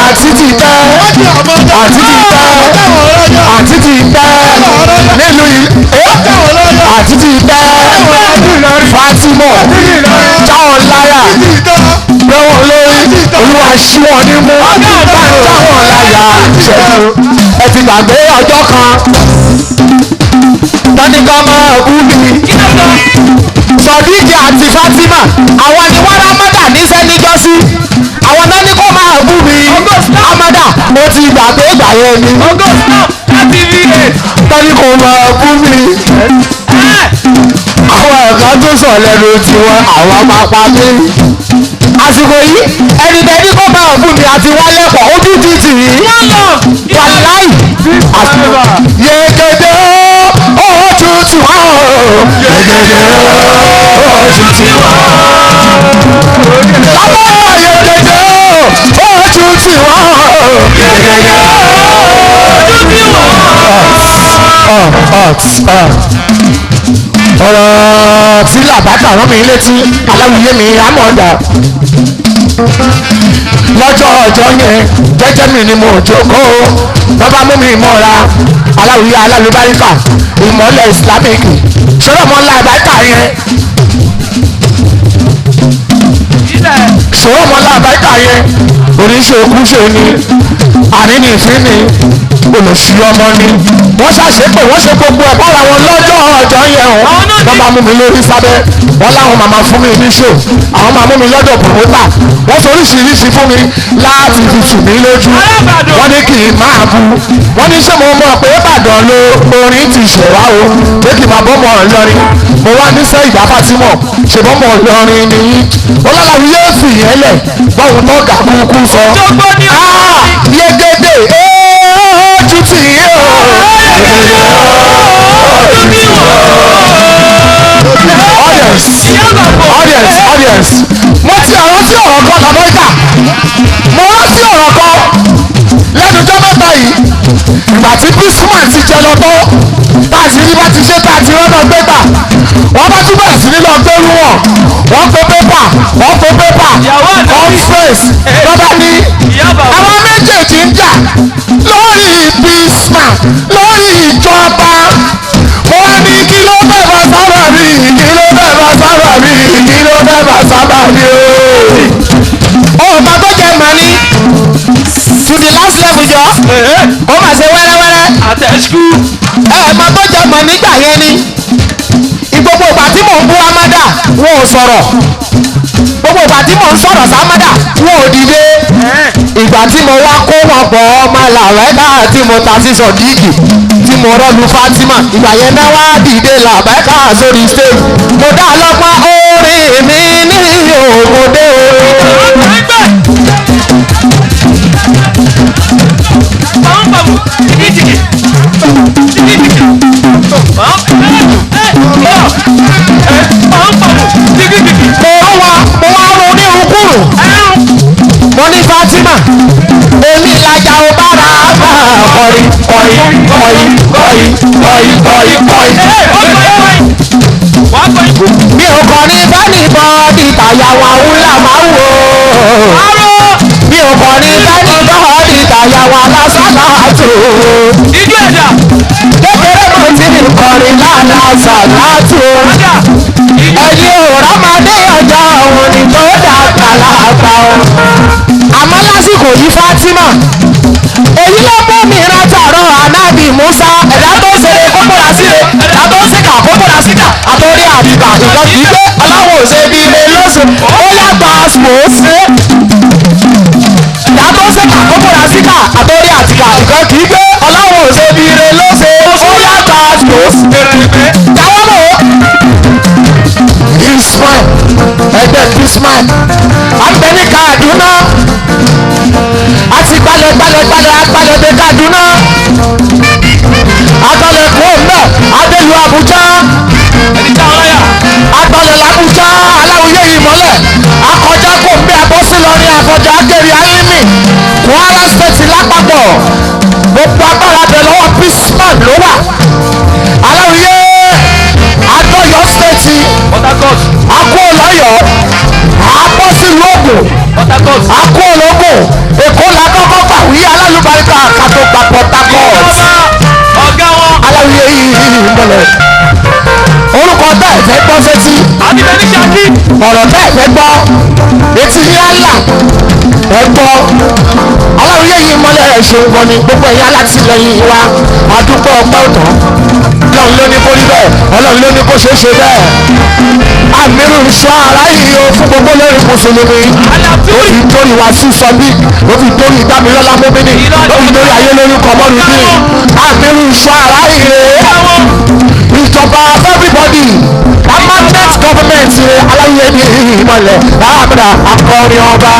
Àti ti tẹ́, àti ti tẹ́, àti ti tẹ́, nílùú yìí, àti ti tẹ́, Fatima, jáwọ́ láyà, lọ́wọ́ lórí, olúwa ṣí wọn ní mú, jáwọ́ láyà, ṣẹ́gun, ẹ ti gbàgbé ọjọ́ kan, tọ́ni kan máa bú mi. Sọ̀díjì àti Fatima, àwọn ni wọ́n rá mọ́dà níṣẹ́ níjọ́sí. Àwọn náà ní kó máa bú mi. Amada, mo ti gbàgbé ìgbà yẹn ni. Tọ́ni kò máa bú mi. Àwọn ẹ̀ka tó sọ̀ lẹ́nu tiwọn, àwọn máa pa mí. Àsìkò yìí ẹni tẹ́ni kó bá ọ̀bùn mi àti wálé pọ̀ ojú ti tì í. Wàláì. Yegede ojú ti wá o. Yegede ojú ti wá. Lábọ́ yegede ojú ti wá o. Yegede ojú ti wá. Ọ̀rọ̀ tí làbákà rán mi létí aláwìyé mi àmọ̀dá lọ́jọ́ ọjọ́ yẹn jẹ́jẹ́ mi ni mo jókòó wọ́n bá mú mi mọ́ra aláwìyé alálùbáríkà ìmọ̀lẹ̀ islamic ṣọlá mọ́ làbáríkà yẹn ṣọlá mọ́ làbáríkà yẹn oníṣekúṣe ni àrínìfín ni olùsí ọmọ ni wọ́n ṣàṣepè wọ́n ṣe gbogbo ẹ̀ bára wọn lọ́jọ́ ọjọ́ yẹn o wọ́n bá mú mi lórí sábẹ́ wọ́n láwọn màmá fún mi ní ṣò àwọn máa mú mi lọ́dọ̀ pòmótà wọ́n sọ oríṣiríṣi fún mi láti fi tù mí lójú wọ́n ní kì í máa bu wọ́n ní ṣé mo mọ̀ pé Ìbàdàn ló orin ti ṣẹ̀wá o pé kì í máa bọ́ mọ̀ Ìlọrin mo wá níṣẹ́ ìgbà Fátímọ̀ ṣe bọ́ mọ̀ Ìlọrin nìyí ọlọ́làwí yóò fi yẹn lẹ̀ bọ́hùn tó gà kúkú sọ yegede ojú ti yé o. Audience, audience, audience. Mo ti rántí ọ̀rọ̀ kan l'Amẹ́ríkà. Mo rántí ọ̀rọ̀ kan lẹ́nu ọjọ́ mẹ́ta yìí. Ìgbà tí Bísímà ti jẹ lọ tán, tá a sì rí bá ti ṣe tá a ti rọ́nà gbé gbà. Wọ́n bá túbọ̀ sí nílò gbẹ́rú wọn. Wọ́n kó pépà, wọ́n kó pépà, conference, lọ́ba ní. Àwọn méjèèjì ń jà lórí Bísímà, lórí ìjọba. Mo wá ní kí ló fẹ́ bá sábà rí, kí ló fẹ́ bá sábà rí, kí ló fẹ́ bá sábà rí o. Ọba tó jẹ màní to the last level jọ ó mà ṣe wẹ́rẹ́wẹ́rẹ́. Àtẹ̀síkú. Ẹ mọ tó jẹ mọ̀ nígbà yẹn ni ìgbogbo ìgbà tí mò ń bú Amada wọn ò sọ̀rọ̀, gbogbo ìgbà tí mò ń sọ̀rọ̀ sámádà wọn ò dìde. Ìgbà tí mo wá kó wọn pọ̀ ọmọ làwẹ́ká tí mo ta sí sọ̀díìkì tí mo rọ́lu Fatima, ìgbà yẹn náà wá dìde làbẹ́ká sórí stage. Mo dá lọ́pọ̀ orin mi ní òmòdé o. Mo wá ro onírúurú, mo ní Fatima èmi làjà ò bára bá kọrin kọrin kọrin kọrin kọrin kọrin kọrin. Mi ò kọrin bẹ́ẹ̀ni bọ́ọ̀dì tàyàwó àwùlà máa wò ó. Mi ò kọrin bẹ́ẹ̀ni bọ́ọ̀dì tàyàwó alásàlátù. Kékeré mo ti kọrin lálásàlátù. Ẹ̀yin ò rọ́mọdé ọjọ́ òun ni tó dàgbà láàbà o. Àmọ́ lásìkò yìí Fatima, èyí ló mú mi rántí ọ̀rọ̀ Ànábì Musa. Ẹ̀dá tó ń ṣeré kó múra síre, ẹ̀dá tó ń ṣìkà kó múra síkà, àtòrí àtìkà ìkan kì í gbé ọlọ́wọ́ òṣè bí ire lóṣù ó yàgbà àsìkò. Ẹ̀dá tó ń ṣìkà kó múra síkà, àtòrí àtìkà ìkan kì í gbé ọlọ́wọ́ òṣè bí ire lóṣù ó yàgbà àsìkò. Jáwọ́ lò ó. Isman ẹgbẹ́ Isman Àgbẹ̀ ní Kaduna àti gbalẹ̀ gbalẹ̀ gbalẹ̀ agbalẹ̀ dé Kaduna agbalẹ̀ kó mbẹ́ adélu Abuja agbalẹ̀ l'Abuja aláwòye ìmọ́lẹ̀ akọjá kó mbẹ́ abọ́sílọ́rin àfọ̀jà agẹ̀rì alimi Kwara State lápapọ̀ gbogbo agbára bẹ̀ lọ́wọ́ Pisman ló wà aláwòye adọ́yọ̀ state akó lọ́yọ̀ abọ́sílù Ògùn akó ológun Èkó la kọ́kọ́ gbà wí alálùbáríkà kátó gba Port Harcourt aláwìyé yìí mọ̀lẹ̀ orúkọ tẹ́ ẹ̀ fẹ́ gbọ́ sétí ọ̀rọ̀ tẹ́ ẹ̀ fẹ́ gbọ́ etí yín á là ẹ gbọ́ aláwìyé yìí mọ̀lẹ̀ ẹ̀ ṣeun gan ni gbogbo ẹ̀yin alátìlẹyìn wa àdúgbò ọpẹ́ ọ̀tàn Ọlọ́run ló ní kó rí bẹ́ẹ̀ Ọlọ́run ló ní kó ṣeé ṣe bẹ́ẹ̀ àmírù sọ ara yìí o fún gbogbo lórí mùsùlùmí ó fi torí wa sí sọbí ó fi torí Dámilọ́lá Mọ́mìnì ó fi torí ayé lórúkọ mọ́rùndín àmírù sọ ara yìí rè ìjọba everybody permanent government. President aláyé ní ìmọ̀lẹ̀ láàbùdà akọrin ọba.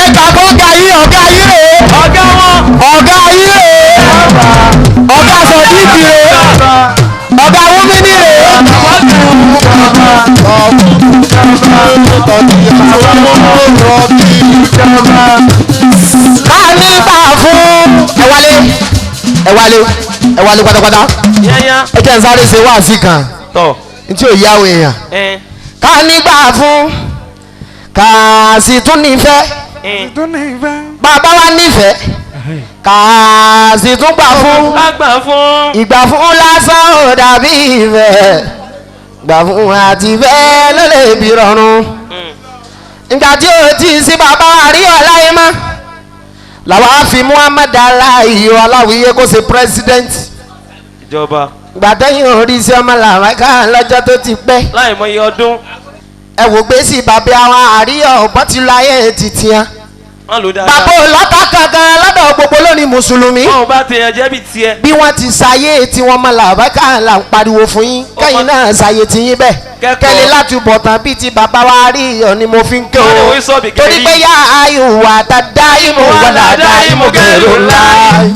Ẹ gbàgbọ́ ọ̀gá yìí ọ̀gá yìí rè é. Ọ̀gá wọn. Ọ̀gá yìí rè é. Ọ̀gá Sọ̀díkì rè é. Ọ̀gá Wúmíní rè é. Ká ní bá a fún ẹ wálé ẹ wálé ẹ wálé pátápátá. Yányá. Ẹ jẹ́ n sáré ṣe wáàsí kan Tọ̀. ntí ò yá àwọn èèyàn. Ẹ. Ká nígbà fún ká sì tún nífẹ̀ẹ́. Ẹ. Bàbá wa nífẹ̀ẹ́ ká sì tún gbà fún. Ká gbà fún. Ìgbà fún lásán ò dàbí ìfẹ́. Gbà fún àti ìfẹ́ ló lè bí rọrùn. Ìgbà tí ó ti sí bàbá àríyọ̀ láyé mọ́ làwa fi Muhammad Aláìyọ Aláwìyé kó ṣe president. Ìjọba. Ìgbà tẹ́yìn orí sí ọmọ làwọn ká lọ́jọ́ tó ti pẹ́. Láì mọ iye ọdún. Ẹ wò gbé sí bàbá àwọn àríyọ̀ ọ̀bọ́n ti lọ ayé títí hàn. Wọ́n lò dáadáa. Bàbá ọlọ́ta kankan lọ́dọ̀ gbogbo lónìí mùsùlùmí. Báwo bá ti yàn jẹ́ bí tiẹ̀. Bí wọ́n ti ṣayé tí wọ́n mọ làwọn ká là ń pariwo fún yín kẹ́yìn náà ṣayé tí yín bẹ́ẹ̀. Kẹ́kọ̀ọ́. Kẹ́lẹ́ láti bọ̀ tán bíi ti bàbá wa rí iyọ̀ ni mo fi ń ké Wọ́n ní o. wí sọ́ọ̀bì Torí kẹ́rí. pé yá ayò wà tá dá ìmọ̀ wà dá ìmọ̀ kẹrù ńlá.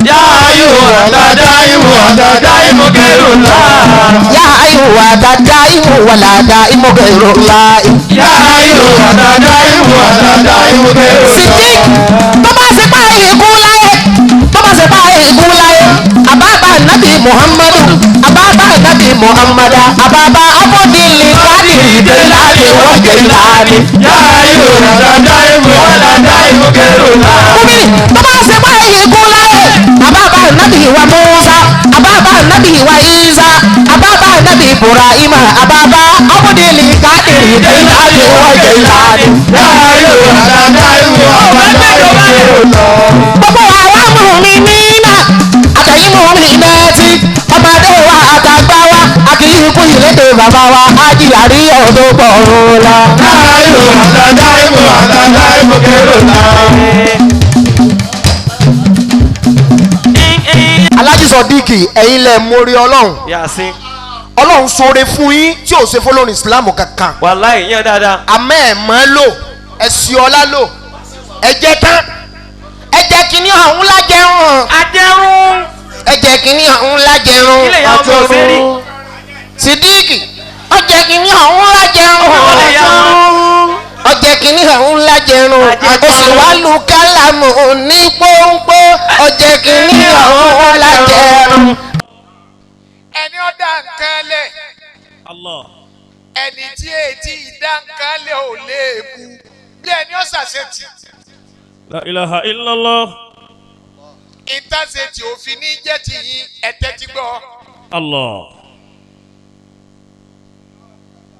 Yá ayò àdàdà ìmọ̀ àdàdà ìmọ̀ kẹrù ńlá. Yá ayò wà tá dá ìmọ̀ wà dá ìmọ̀ kẹrù ńlá. Yá ayò àdàdà ìmọ̀ àdàdà ìmọ̀ kẹrù ńlá. Sidik tó bá ṣe pa ikú láyé tó bá ṣe pa ikú láyé àbábà nàbì Muhammadu àbábà nàbì Muhammadu àbábà abọ́dìlì kádìrì délàdì wọ́n jẹ̀láàdì. Yá ayò àdàdà ìmọ̀ àdàdà ìmọ̀ kẹrù ńlá. Kúmìnì tó bá ṣe pa ikú láyé àbábà nàbì wa Musa àbábà nàbì wa Isa àbábà nàbì Ibrahima àbábà abọ́dìlì kádìrì délàdì wọ́n jẹ̀láàdì. Yá ayò àdàdà ìmọ̀ àdàdà ìmọ̀ kẹrù ńlá. Gbogbo àwa mú mi nínà àtẹ̀yìn mú mi nẹ́ẹ̀tì ọmọdé wa àtàgbà wa àkìyíkú ìlédè bàbá wa ájìyàrí ọ̀dọ́ bọ̀rùn la. Yá ayò àdàdà ìmọ̀ àdàdà ìmọ̀ kẹrù ńlá. Alhaji Sodiq ẹ̀yin lẹ mórí Ọlọ́run. Yasin. Ọlọ́run ṣoore fún yín tí ò ṣe fọlọ́run Islam kankan. Wàláì yẹn dáadáa. Àmọ́ ẹ̀ mọ́ lò ẹ̀ sì ọlá lò ẹ jẹ́ tán. Ẹ jẹ́ kínní ọ̀hún lájẹrun. Adẹ́rùn. Ẹ jẹ́ kínní ọ̀hún lájẹrun. Ilé ìyá ọmọ òsèré. Sidik ó jẹ́ kínní ọ̀hún lájẹrun. Ilé ìyá ọmọ. Ó jẹ́ kínní ọ̀hún lájẹrun. Ó sì wá lu kálámù ní pọ́npọ́. Ó jẹ́ kínní ọ̀hún lájẹrun. Ẹni ọ̀dà nǹkan lẹ̀. Allah. Ẹni tí etí ìdá nǹkan lẹ̀ ò léèbù. Bí ẹni ọ̀sàṣetì. La ilaha illallah. Ìtàṣetì òfin ní jẹ́ ti yín ẹ̀tẹ́ ti gbọ́. Allah.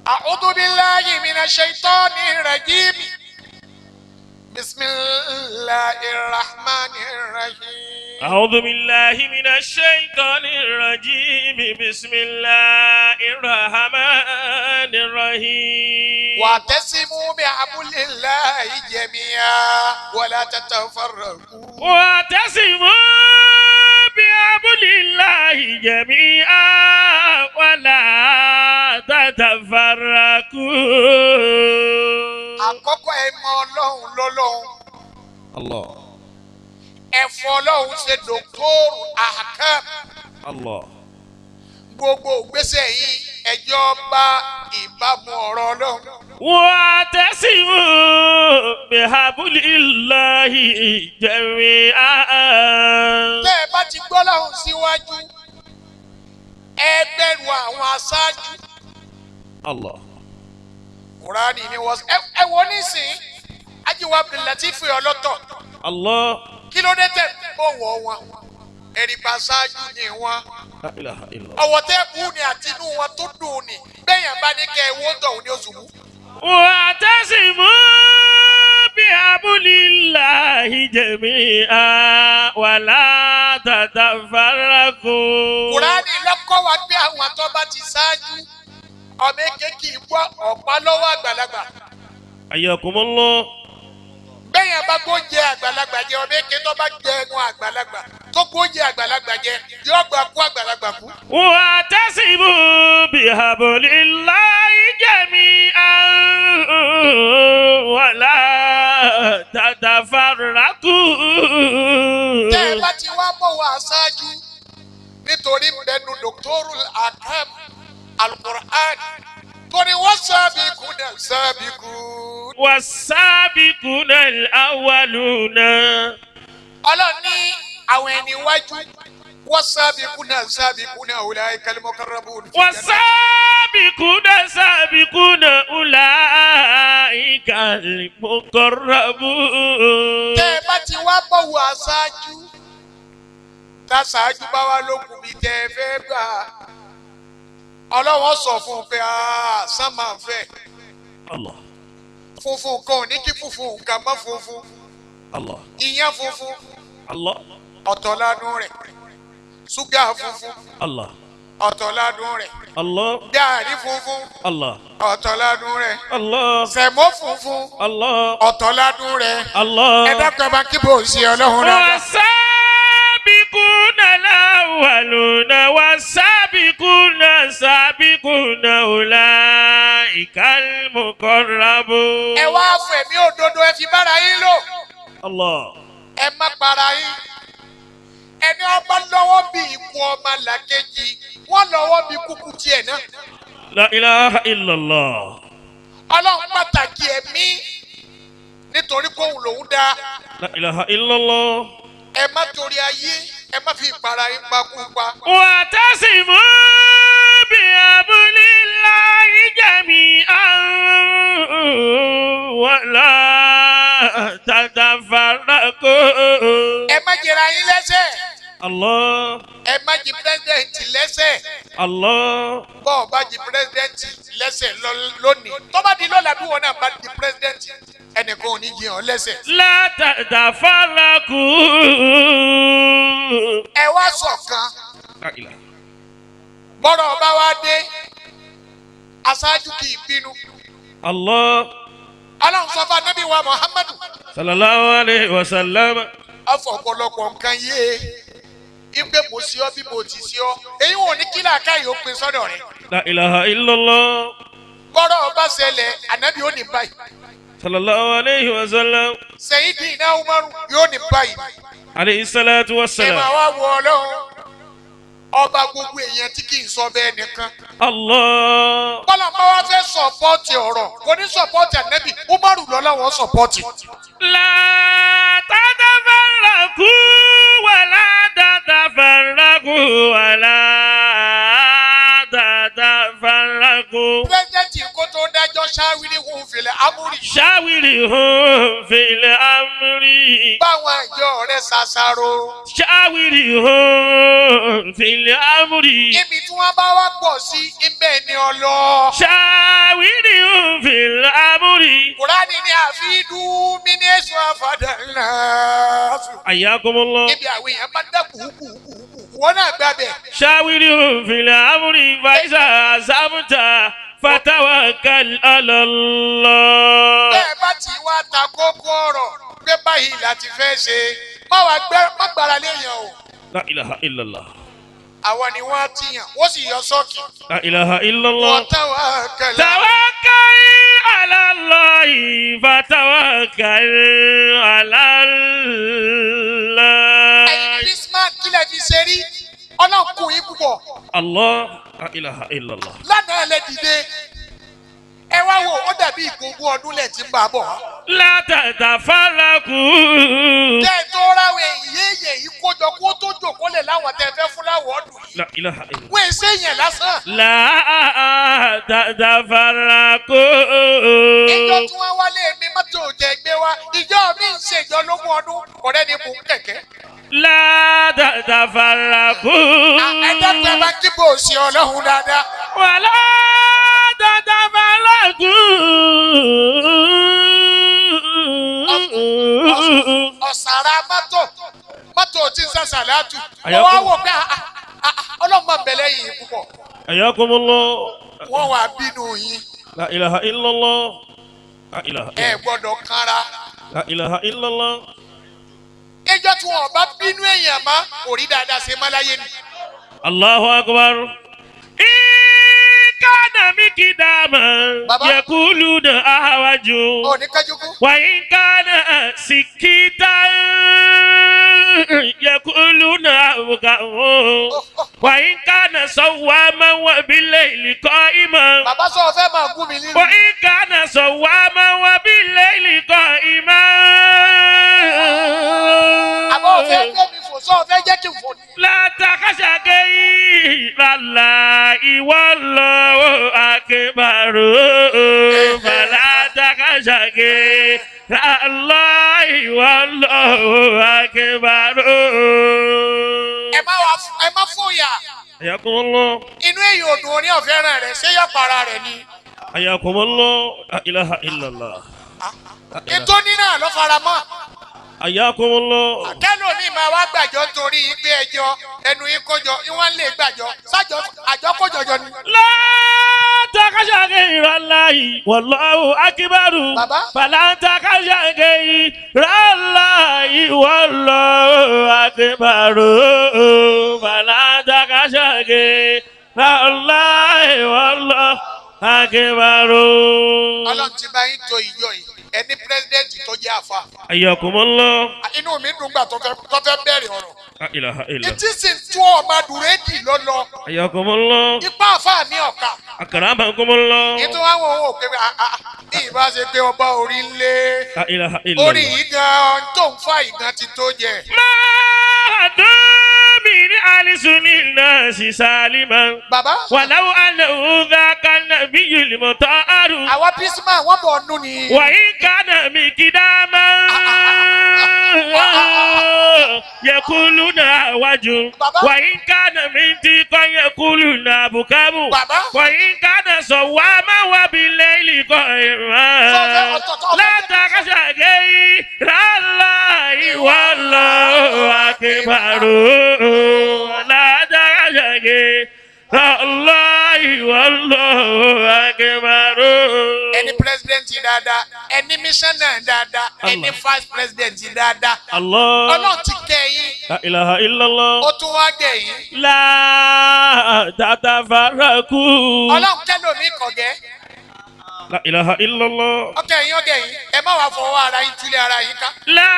A'udhu billahi minash shaitani rajim. Bismillahir rahmanir rahim. أعوذ بالله من الشيطان الرجيم بسم الله الرحمن الرحيم واعتصموا بحبل الله جميعا ولا تتفرقوا. واعتصموا بحبل الله جميعا ولا تتفرقوا Àkọ́kọ́ ẹ mọ Ọlọ́run lọ́lọ́run. الله Ẹ̀fọ́ Ọlọ́run ṣe dòktóòrù àkàm. الله Gbogbo ìgbésẹ̀ yìí ẹjọ́ bá ìbámu ọ̀rọ̀ Ọlọ́run. واعتصموا بحبل الله جميعا Tẹ́ ẹ bá ti gbọ́ lọ́hùn síwájú, ẹ bẹ̀rù àwọn aṣáájú. الله Kùránì ni wọ́n ẹ wo nísìnyí, Ajíwá Abdulateef ọlọ́tọ̀. الله Kí ló dé tẹ̀ ń bọ̀wọ̀ wọn? Ẹ̀rìbà aṣáájú ni wọn. لا إله إلا الله Ọ̀wọ̀ tẹ́ bú ni àti inú wọn tó dùn ni. Bẹ́yàn bá ní kẹ́ ẹ wó tọ̀hún ní oṣù mú. واعتصموا بحبل الله جميعا ولا تتفرقوا Kùránì lọ́kọ́ wa pé àwọn tó bá ti ṣáájú ọmọ èké kì í gbọ́ ọ̀pá lọ́wọ́ àgbàlagbà. حياكم الله Bẹ́yàn bá gbóúnjẹ àgbàlagbà jẹ ọmọ èké tó bá jẹ ẹnu àgbàlagbà tó gbóúnjẹ àgbàlagbà jẹ yóò gbà kú àgbàlagbà kú. واعتصموا بحبل الله جميعا Nítorí bẹnu dòkítọ́rù akam alukur'an torí wọ́n sábìkú náà sábìkú. والسابقون الأولون Ọlọ́run ní àwọn ẹni iwájú wọ́n sábìkú náà sábìkú náà ulaika al-muqarrabun. والسابقون السابقون أولئك المقربون Tẹ́ ẹ bá ti wá bọ̀wọ̀ aṣáájú táṣáájú bá wá lókun bíi tẹ́ ẹ fẹ́ gbà ọlọ́wọ́n sọ fún un pé sán máa ń fẹ́ Allah funfun kan ò ní kí funfun nǹkan mọ́ funfun Allah iyán funfun Allah ọ̀tọ̀ ládùn rẹ̀ ṣúgà funfun Allah ọ̀tọ̀ ládùn rẹ̀ Allah gààrí funfun Allah ọ̀tọ̀ ládùn rẹ̀ Allah sẹ̀mó funfun Allah ọ̀tọ̀ ládùn rẹ̀ Allah ẹ dákun ẹ bá kí bò ń ṣe ọlọ́run rẹ̀. والسابقون الأولون والسابقون السابقون أولئك المقربون Ẹ wá fún ẹ̀mí òdodo ẹ fi bára yín lò. Allah Ẹ má para yín. Ẹni ọba lọ́wọ́ bí ikú ọmọ làkejì wọ́n lọ́wọ́ bí kúkú tiẹ̀ náà. La ilaha illallah Ọlọ́run pàtàkì ẹ̀mí nítorí kóhùn lòún dá. La ilaha illallah Ẹ má torí ayé ẹ má fi ìpara yín pakúpa. واعتصموا بحبل الله جميعا ولا تتفرقوا Ẹ má jẹra yín lẹ́sẹ̀. الله Ẹ má jí pírẹ́sidẹ̀ntì lẹ́sẹ̀. Allah Bọ́ ọ bá jí pírẹ́sidẹ̀ntì lẹ́sẹ̀ lónìí. Tó bá di lọ́la bí wọn náà bá di pírẹ́sidẹ̀ntì ẹnìkan ò ní jiyàn lẹ́sẹ̀. لا تتفرقوا Ẹ wá ṣọ̀kan. لا إله Bọ́rọ̀ ọba wa dé aṣáájú kì í bínú. الله Ọlọ́run sọ fún anábì wa Muhammadu صلى الله عليه وسلم ọ̀fọ̀ ọ̀pọ̀lọpọ̀ nǹkan yé e ipe mo sí ọ bí mo ti sí ọ èyí wọn ò ní kí làákàyè ó pin sọ́dọ̀ rẹ̀. لا إله إلا الله Bọ́rọ̀ ọba ṣẹlẹ̀ anábì ó ní báyìí صلى الله عليه وسلم Sayyidina Umaru yóò ní báyìí. عليه الصلاة Ẹ máa والسلام wá wo Ọlọ́run ọba gbogbo èèyàn tí kì í sọ bẹ́ẹ̀ nìkan. الله Bọ́lá máa wá fẹ́ sọ̀pọ́ọ̀tì ọ̀rọ̀ kò ní sọ̀pọ́ọ̀tì ànábì Umaru lọ́lọ́wọ́ sọ̀pọ́ọ̀tì. لا تتفرقوا ولا تتفرقوا ولا تتفرقوا Pírẹ́sidẹ́ntì kó tó dájọ́ ṣáwírí hùn fìlẹ̀ amúrì. شاورهم في الأمر Báwọn àjọ rẹ̀ ṣàṣàrò. شاورهم في الأمر Ibi tí wọ́n bá wá pọ̀ sí ibẹ̀ ni ọlọ́. شاورهم في الأمر Kùránì ni àfi dùn mí ní èso àfàdà ńlá. حياكم الله Ibi àwọn èèyàn bá dá kùkùkùkù wọ́n náà gbàbẹ̀. شاورهم في الأمر فإذا عزمت فتوكل على الله Bẹ́ẹ̀ bá ti wá ta kókó ọ̀rọ̀ pé báyìí láti fẹ́ ṣe má wàá gbẹ́ má gbára léèyàn o. لا إله إلا الله Àwọn ni wọ́n ti yàn wọ́n sì yọ sọ́ọ̀kì. لا إله إلا الله Wọ́n táwọn kẹlẹ́. توكل على الله فتوكل على Ẹ̀yin الله Christmas kílẹ̀ fi ṣe rí Ọlọ́run kù yín púpọ̀. الله لا إله إلا الله Lánàá lẹ dìde. Ẹ wá wò ó dàbí ìgbógun ọdún lẹ̀ tí ń bá a bọ̀ wá. لا تتفرقوا Tẹ́ ẹ tó ráwọ̀ èyí èyí kójọ kó tó jòkó lẹ̀ láwọn tẹ́ ẹ fẹ́ fún láwọ̀ ọdún yìí. لا إله إلا الله Wọ́n èsè yẹn lásán. لا تتفرقوا Ìjọ tí wọ́n wálé mi mọ́tò jẹ gbé wá. Ìjọ mi ń ṣe ìjọ lógún ọdún. Ọ̀rẹ́ ni mò ń kẹ̀kẹ́. لا تتفرقوا Ẹ dákun ẹ bá kí bò sí Ọlọ́run dáadáa. ولا تتفرقوا Ọ̀sàrà mọ́tò mọ́tò tí ń sàṣàlátù. Mo wá wò pé Ọlọ́run máa bẹ̀lẹ̀ yìí púpọ̀. حياكم الله Wọ́n wá bínú yín. لا إله إلا الله لا إله Ẹ gbọ́dọ̀ kanra. لا إله إلا الله Ìjọ tí wọn bá bínú èèyàn mọ́ kò rí dáadáa ṣe mọ́ láyé ni. الله أكبر إن كان مقداما Baba. يقولون أهوج Ò ní kájú kú. وإن كان سكيتا يقولون أبكاه وإن كان صواما وبالليل قائما Bàbá sọ fẹ́ máa gún mi nínú. وإن كان صواما وبالليل قائما Àbọ̀ fẹ́ gbé mi fò sọ fẹ́ jẹ́ kí n fò ní. لا تخشى غير الله والله أكبر فلا تخشى غير الله والله أكبر Ẹ má wá ẹ má fòyà. حياكم الله Inú èyí ò dùn oní ọ̀fẹ́ràn rẹ̀ ṣé yọ para rẹ̀ ni. حياكم الله لا إله إلا الله Ètò nínà ló fara mọ́. حياكم الله Kẹ́lò mi máa wá gbàjọ́ nítorí yín pé ẹjọ́ ẹnu yín kójọ ìwọ́n lè gbàjọ́ sájọ́ àjọ kójọjọ ni. لا تخشى غير الله والله أكبر Bàbá. فلا تخشى غير الله والله أكبر فلا تخشى غير الله والله أكبر Ọlọ́run ti bá yín to ìjọ yìí ẹni pírẹ́sidẹ́ǹtì tó jẹ́ àfa. حياكم الله Inú mi dùn gbà tó fẹ́ bẹ̀rẹ̀ ọ̀rọ̀. لا إله إلا Ìtí sì ń tú ọmọ dùrẹ́dì lọ́lọ́. حياكم الله Ipá àfa mi ọ̀ka. أكرمكم الله Ètò àwọn ohun òkè bí ìbá ṣe pé ọba orí ń lé. لا إله إلا Orí الله yìí gan-an tó ń fa ìgan ti tó jẹ. ما دام ألسن الناس سالما Bàbá ولو أنه ذاك النبي المطهر àwa bísímà wọ́n bọ̀ ọ́nú ni. وإن كان مقداما يقولون وجه Bàbá. وإن كان من تلك يقولون بكم Bàbá. وإن كان صواما وبالليل قائما لا تخشى غير الله والله أكبر لا تخشى غير الله والله أكبر Ẹni pírẹsidẹ́ǹtì dáadáa, ẹni mísánná dáadáa, ẹni vice pírẹsidẹ́ǹtì dáadáa. الله Ọlọ́run ti kẹ́ yín, لا إله إلا الله ó tún wá gẹ̀ yín. لا تتفرقوا Ọlọ́run kẹ́lòmí kọ̀gẹ́. لا إله إلا الله Ọkẹ́ yín ọgẹ̀ yín, ẹ má wàá fọwọ́ ara yín túlẹ̀ ara yín ká. لا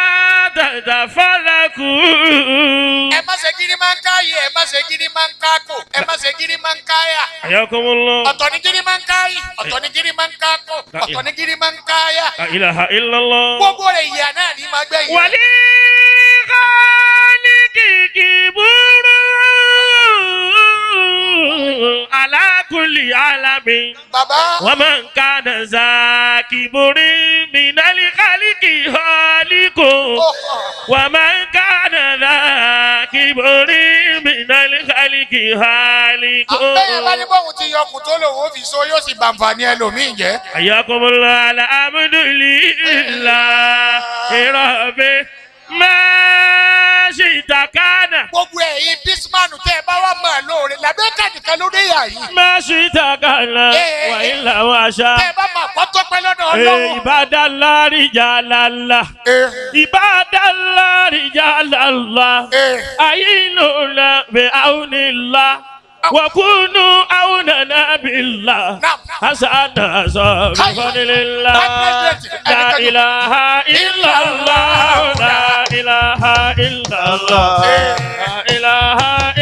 تتفرقوا Ẹ má ṣe gírí máa ń káyè, ẹ má ṣe gírí máa ń kákò, ẹ má ṣe gírí máa ń káyà. حياكم الله Ọ̀tọ̀ ni gírí máa ń káyì, ọ̀tọ̀ ni gírí máa ń kákò, ọ̀tọ̀ ni gírí máa ń káyà. لا إله إلا الله Gbogbo rẹ̀ ìyá náà ní máa gbẹ̀yìn. ولخالق كبر على كل عالم Bàbá ومن كان ذا كبر من الخلق خالق ومن كان ذا كبر من الخلق خالق bẹ́ẹ̀ bá ní bóun ti yọkùn tó lòun ó fi so yóò sì bàǹfààní ẹlòmíì jẹ́. حياكم الله الحمد لله رب ما شئت كان Gbogbo ẹ̀yin bísímánù tẹ́ ẹ bá wà máa lóore làbẹ́kà nìkan ló dé yà yìí. ما شئت كان وإلا وشاء Tẹ́ ẹ bá máa kọ́ tọ́pẹ́ lọ́dọ̀ Ọlọ́run. عباد الله رجال الله عباد الله رجال الله أعينونا بعون الله وكونوا عوننا بالله نعم. حسنا بفضل الله لا إله إلا الله لا إله إلا الله لا إله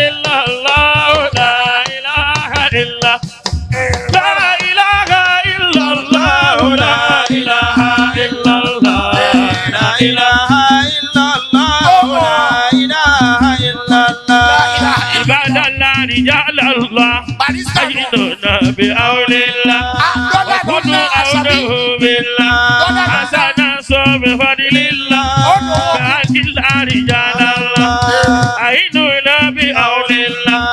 إلا الله لا إله إلا لا إله إلا الله لا إله إلا الله لا إله إلا الله لا إله إلا الله عباد الله رجال الله Barista nù. أعينونا بعون الله Dọ́là ló ná وكونوا àṣàbí. عونه بالله Dọ́là ló ná. حسنا بفضل الله Ó lò ó. بعد الله رجال الله أعينونا بعون الله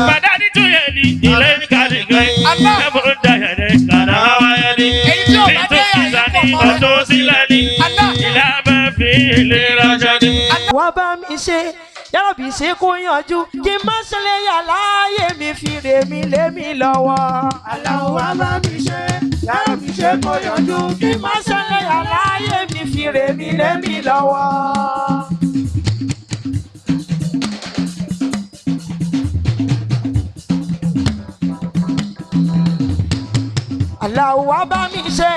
بدأت يدي إليك لكي Allah. تمد يديك نحو يدي Èyí tí ò bá dé yà yìí pọ̀ mọ́ rẹ̀. لتوصلني Allah. إلى ما فيه لرشدي wá bá mi ṣe yàrá bí ṣe kó yanjú kí n má ṣẹlẹ̀ yà láàyè mi fi rè mí lé mi lọ́wọ́. Àlàó wá bá mi ṣe yàrá bí ṣe kó yanjú kí n má ṣẹlẹ̀ yà láàyè mi fi rè mí lé mi lọ́wọ́. Àlàó wá bá mi ṣe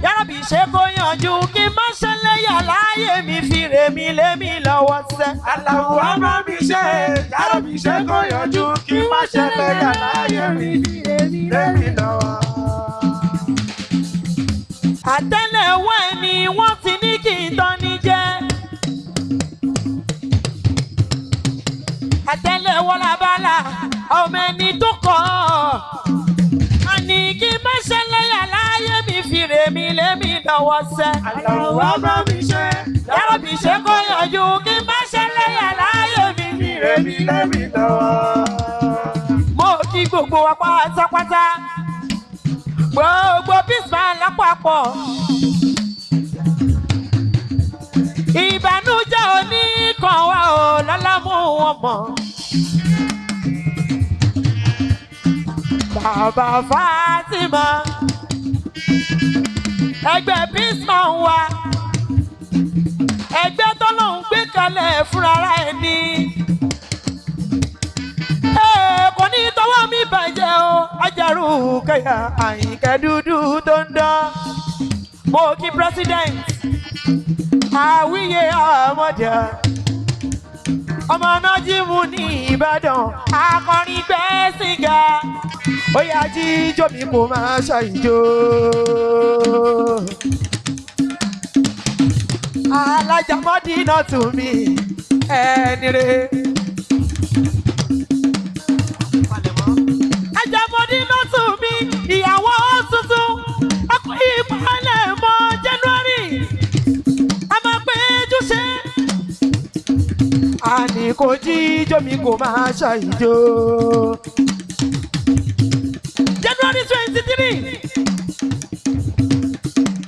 yàrá bí ṣe kó yanjú kí n má ṣẹlẹ̀. ṣẹlẹ́yà láyé mi fi rèmi lémi lọ́wọ́ sẹ́. Àlàó wá bá mi ṣe, yàrá mi ṣe kó yanjú kí má ṣẹlẹ̀ láyé mi lémi lọ́wọ́. Àtẹ́lẹwọ́ ẹni wọ́n ti ní kí n tán ní jẹ́. Àtẹ́lẹwọ́ labala ọmọ ẹni tó kọ́ ọ́. Àní kí n má ṣẹlẹ́yà láyé mi fi rèmi lémi lọ́wọ́ sẹ́. Àlàó wá bá mi ṣe, Yàrá mi ṣe kó yanjú kí n má ṣẹlẹ́yà láyé mi fi rèmi lémi lọ́wọ́. Mo kí gbogbo wa pátápátá, gbogbo Peaceman lápapọ̀. Ìbànújẹ́ oníkan wa ò lọ́lá mú wọn mọ̀. Bàbá Fatima, ẹgbẹ́ Peaceman wa, ẹgbẹ́ tọ́lọ́hún gbé kalẹ̀ fúnra ẹni. Kò ní tọwọ́ mi bàjẹ́ o, ajaru kẹyà Àyìnkẹ́ dúdú tó ń dán. Mo kí president Àwíyé ọmọdé, ọmọ náà jí mu ní Ìbàdàn, akọrin gbẹ́ sìgá. Ó yá jíjó mi kò máa ṣàìjó. Alájàmọ́dínà tù mí ẹni rè. Ajámọ́dínà tù mí ìyàwó tuntun, ọkọ ìpalẹ̀ mọ́ January, a máa péjú ṣe. Àní kò jíjó mi kò máa ṣàìjó. January 23,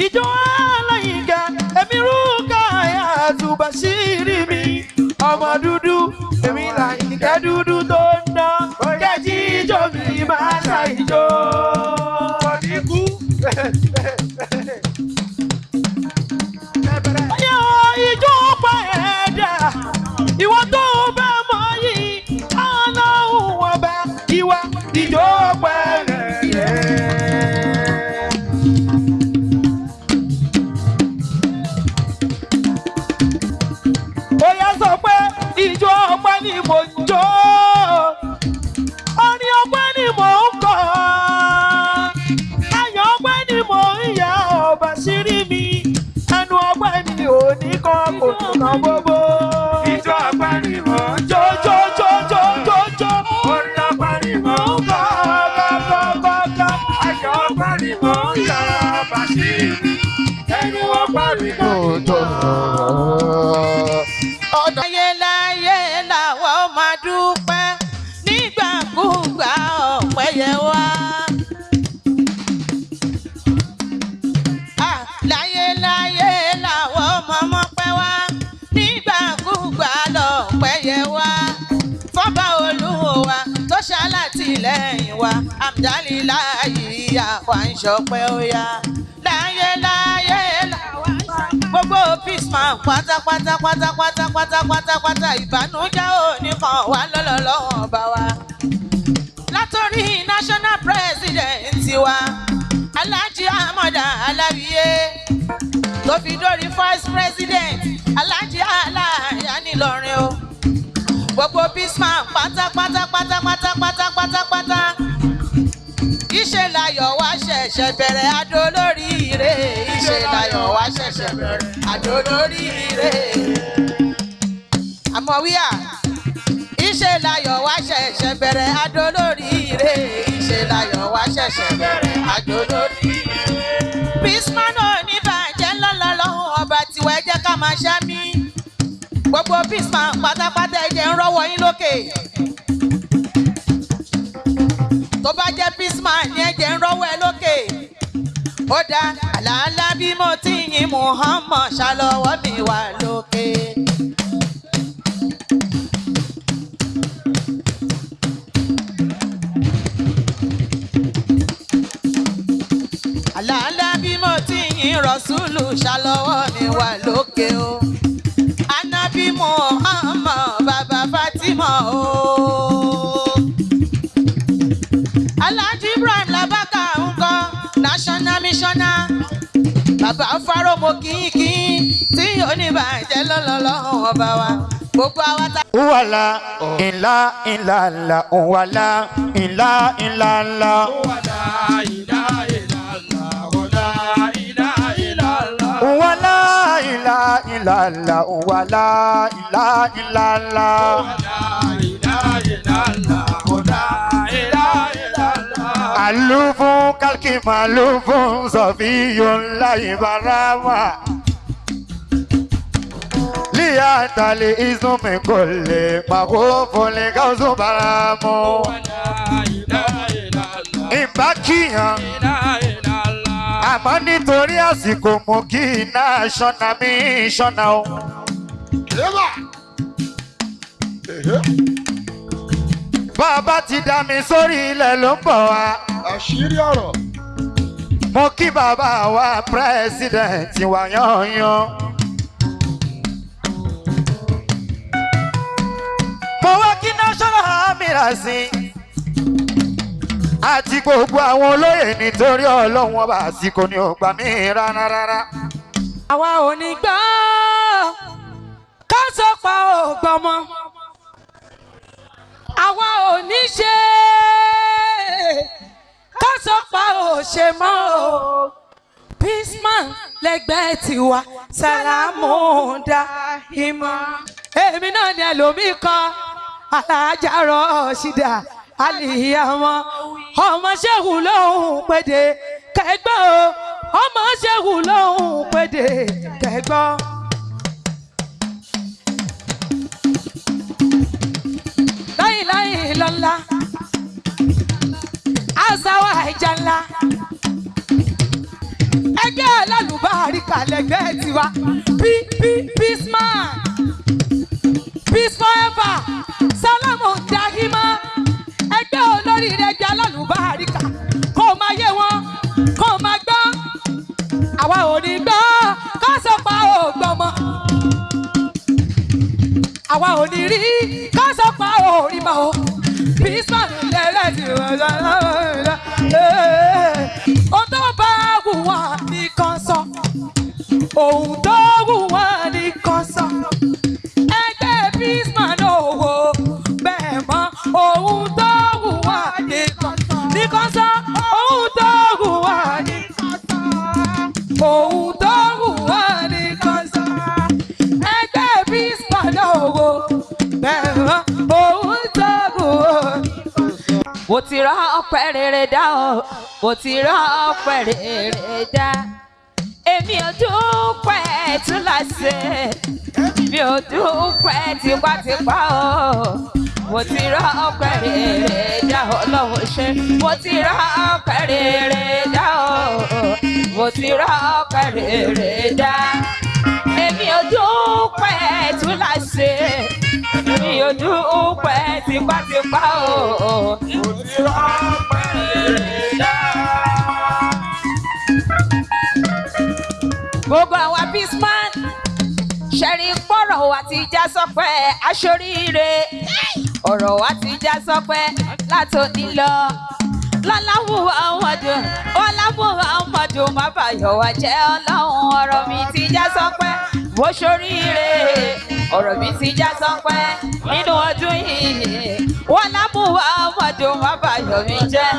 ìjọ aláìga èmi rúkà àtúbàṣírí mi, ọmọ dúdú èmi làyìnkẹ́ dúdú tó ń dán, kẹ́jí ijó mi máa ṣàìjó. Oníkú. Oyè o, ijó pa ẹ̀dá, ìwọ tó bá mọ̀ yìí, ọlọ́run ọba ìwà ijó pa ẹ̀dá. Ó yá sọ pé ijó ọpẹ́ ni mò ń jó, orin ọpẹ́ ni mò ń kọ, ayọ̀ ọpẹ́ ni mò ń yá ọba sírí mi, ẹnu ọpẹ́ mi ò ní kan kò ní kan gbogbo. Ijó ọpẹ́ ni mò ń Jó jó. jó jó jó jó jó. Orin ọpẹ́ ni mò ń Kọ́ kọ. kọ́ kọ́ kọ́ kọ́. Ayọ̀ ọpẹ́ ni mò ń yá bàṣírí mi. Ẹnu ọpẹ́ mi kò ní Tó Láyé láyé làwa ó máa dúpẹ́ nígbàkúgbà ọpẹ́ yẹ wá. Ah, láyé láyé làwa ó máa mọ́pẹ́ wá nígbàkúgbà lọ́pẹ́ yẹ wá. Fọ́ba Olúwo wa tó ṣalátìlẹ́yìn wa, àmdálíláyì àwa ń ṣọpẹ́ ó yá. Láyé láyé làwa ń ṣọpẹ́ gbogbo Peaceman pátápátá pátápátá pátápátá pátá, ìbànújẹ́ òní kan wà lọ́lọ́lọ́wọ́n ọba wa. Látọ̀rí national president wa Alhaji Ahmad Aláwíyé tó fi dórí vice president Alhaji Aláàyá nílọrin o. Gbogbo Peaceman pátápátá pátápátá pátápátá pátá, ìṣe láyọ̀ wá ṣẹ̀ṣẹ̀ bẹ̀rẹ̀ adó lórí ire, ìṣe láyọ̀ wá ṣẹ̀ṣẹ̀ bẹ̀rẹ̀ adó lórí ire. Àmọ́ wíyà, ìṣe láyọ̀ wá ṣẹ̀ṣẹ̀ bẹ̀rẹ̀ adó lórí ire, ìṣe láyọ̀ wá ṣẹ̀ṣẹ̀ bẹ̀rẹ̀ adó lórí ire. Peaceman ò ní bàjẹ́ lọ́lọ́lọ́hún ọba tiwa, ẹ jẹ́ ká máa ṣá mi. Gbogbo Peaceman pátápátá ẹ jẹ́ ń rọ́wọ́ yín lókè. Tó bá jẹ́ Peaceman ní ẹ jẹ́ ń rọ́wọ́ ẹ lókè. Ó dá àlàálá bí mo ti yin Muhammad ṣàlọ́wọ́ mi wà lókè. Àlàálá bí mo ti yin Rọ̀ṣúlù ṣàlọ́wọ́ mi wà lókè o. Ànábì Muhammad bàbá Fatima o. Alhaji Ibrahim Labaka ńkọ́, national missioner. Bàbá Fáró mo kíyìn kíyìn tí yìí ò ní bàjẹ́ lọ́lọ́lọ́hún ọba wa gbogbo àwa tá. Wala ila ila la wala ila ila la. Wala ila ila la wala ila ila la. Alufun kalki malufun sọfiyun layi barama. Liyatali izumi kole makofole kausu baramu. Ìbá kíyàn àmọ́ nítorí àsìkò mú kí iná ṣọ́nà mi ṣọ́nà o. Bàbá ti dá mi sórí ilẹ̀ ló ń bọ̀ wá. Àṣírí ọ̀rọ̀. Mo kí bàbá wa pírẹ́sìdẹ̀ǹtì wa yányán. Mo wá kí national amira sí àti gbogbo àwọn olóyè nítorí ọlọ́run ọba àsìkò ni ò gbà mí rárá rárá. Àwa ò ní gbọ́ ká sọ pa ò gbọ́mọ. Àwa ò ní ṣe ká sọ pa ò ṣe mọ́ o. Peaceman lẹ́gbẹ́ tiwa Sàlámù dá ìmọ̀. Èmi náà ni ẹlòmíì kan Alájà Rọ́ṣídà Àlìyámọ́. Ọmọ ṣẹ́hù lóhùn péde kẹgbọ́ o. Ọmọ ṣẹ́hù lóhùn péde kẹgbọ́. Láyìnláyìn lọ́la, àṣàwọ̀ ẹ̀jẹ̀ ńlá. Ẹgbẹ́ alálùbáríkà lẹ́gbẹ́ tiwa. P P Peaceman, peace forever, Sálámù Dahima. Ẹgbẹ́ olórí rẹ̀ jẹ́ alálùbáríkà. Kó o máa yé wọn, kó o máa gbọ́. Àwa ò ní gbọ́, ká sọ pa ò gbọ́mọ. Àwa ò ní rí, ká sọ pa ò rí mọ́ o. Peaceman lẹ́rẹ̀ tí wọ́n sọ lọ́wọ́. Ohun tó bá wù wọ́n nìkan sọ. Ohun tó wù wọ́n nìkan sọ. Ẹgbẹ́ Peaceman ò wò bẹ́ẹ̀ mọ́. Ohun tó wù wọ́n nìkan sọ. Nìkan sọ. Ohun tó wù wọ́n nìkan sọ. Ohun tó wù wọ́n nìkan sọ. Ẹgbẹ́ Peaceman ò wò bẹ́ẹ̀ mọ́. Ohun tó wù wọ́n. Mo ti rán ọpẹ́ rere dá o, mo ti rán ọpẹ́ rere dá. Èmi ò dúpẹ́ túláṣẹ, mi ò dúpẹ́ tipátipá o. Mo ti rán ọpẹ́ rere dá Ọlọ́run ṣe. Mo ti rán ọpẹ́ rere dá o, mo ti rán ọpẹ́ rere dá. Èmi ò dúpẹ́ túláṣẹ, mi ò dúpẹ́ tipátipá o. Mo ti rán ọpẹ́ rere dá. Gbogbo àwa Peaceman ṣẹ̀rí pọ̀rọ̀ wa ti já sọ́pẹ́ aṣoríire. Ọ̀rọ̀ wa ti já sọ́pẹ́ látòní lọ. Lọ́láwù ọmọdún, ọláwù ọmọdún má bàyọ̀ wá jẹ́ ọlọ́run. Ọ̀rọ̀ mi ti já sọ́pẹ́, mo ṣoríire. Ọ̀rọ̀ mi ti já sọ́pẹ́ nínú ọdún yìí. Wọ́láwù ọmọdún má bàyọ̀ mi jẹ́.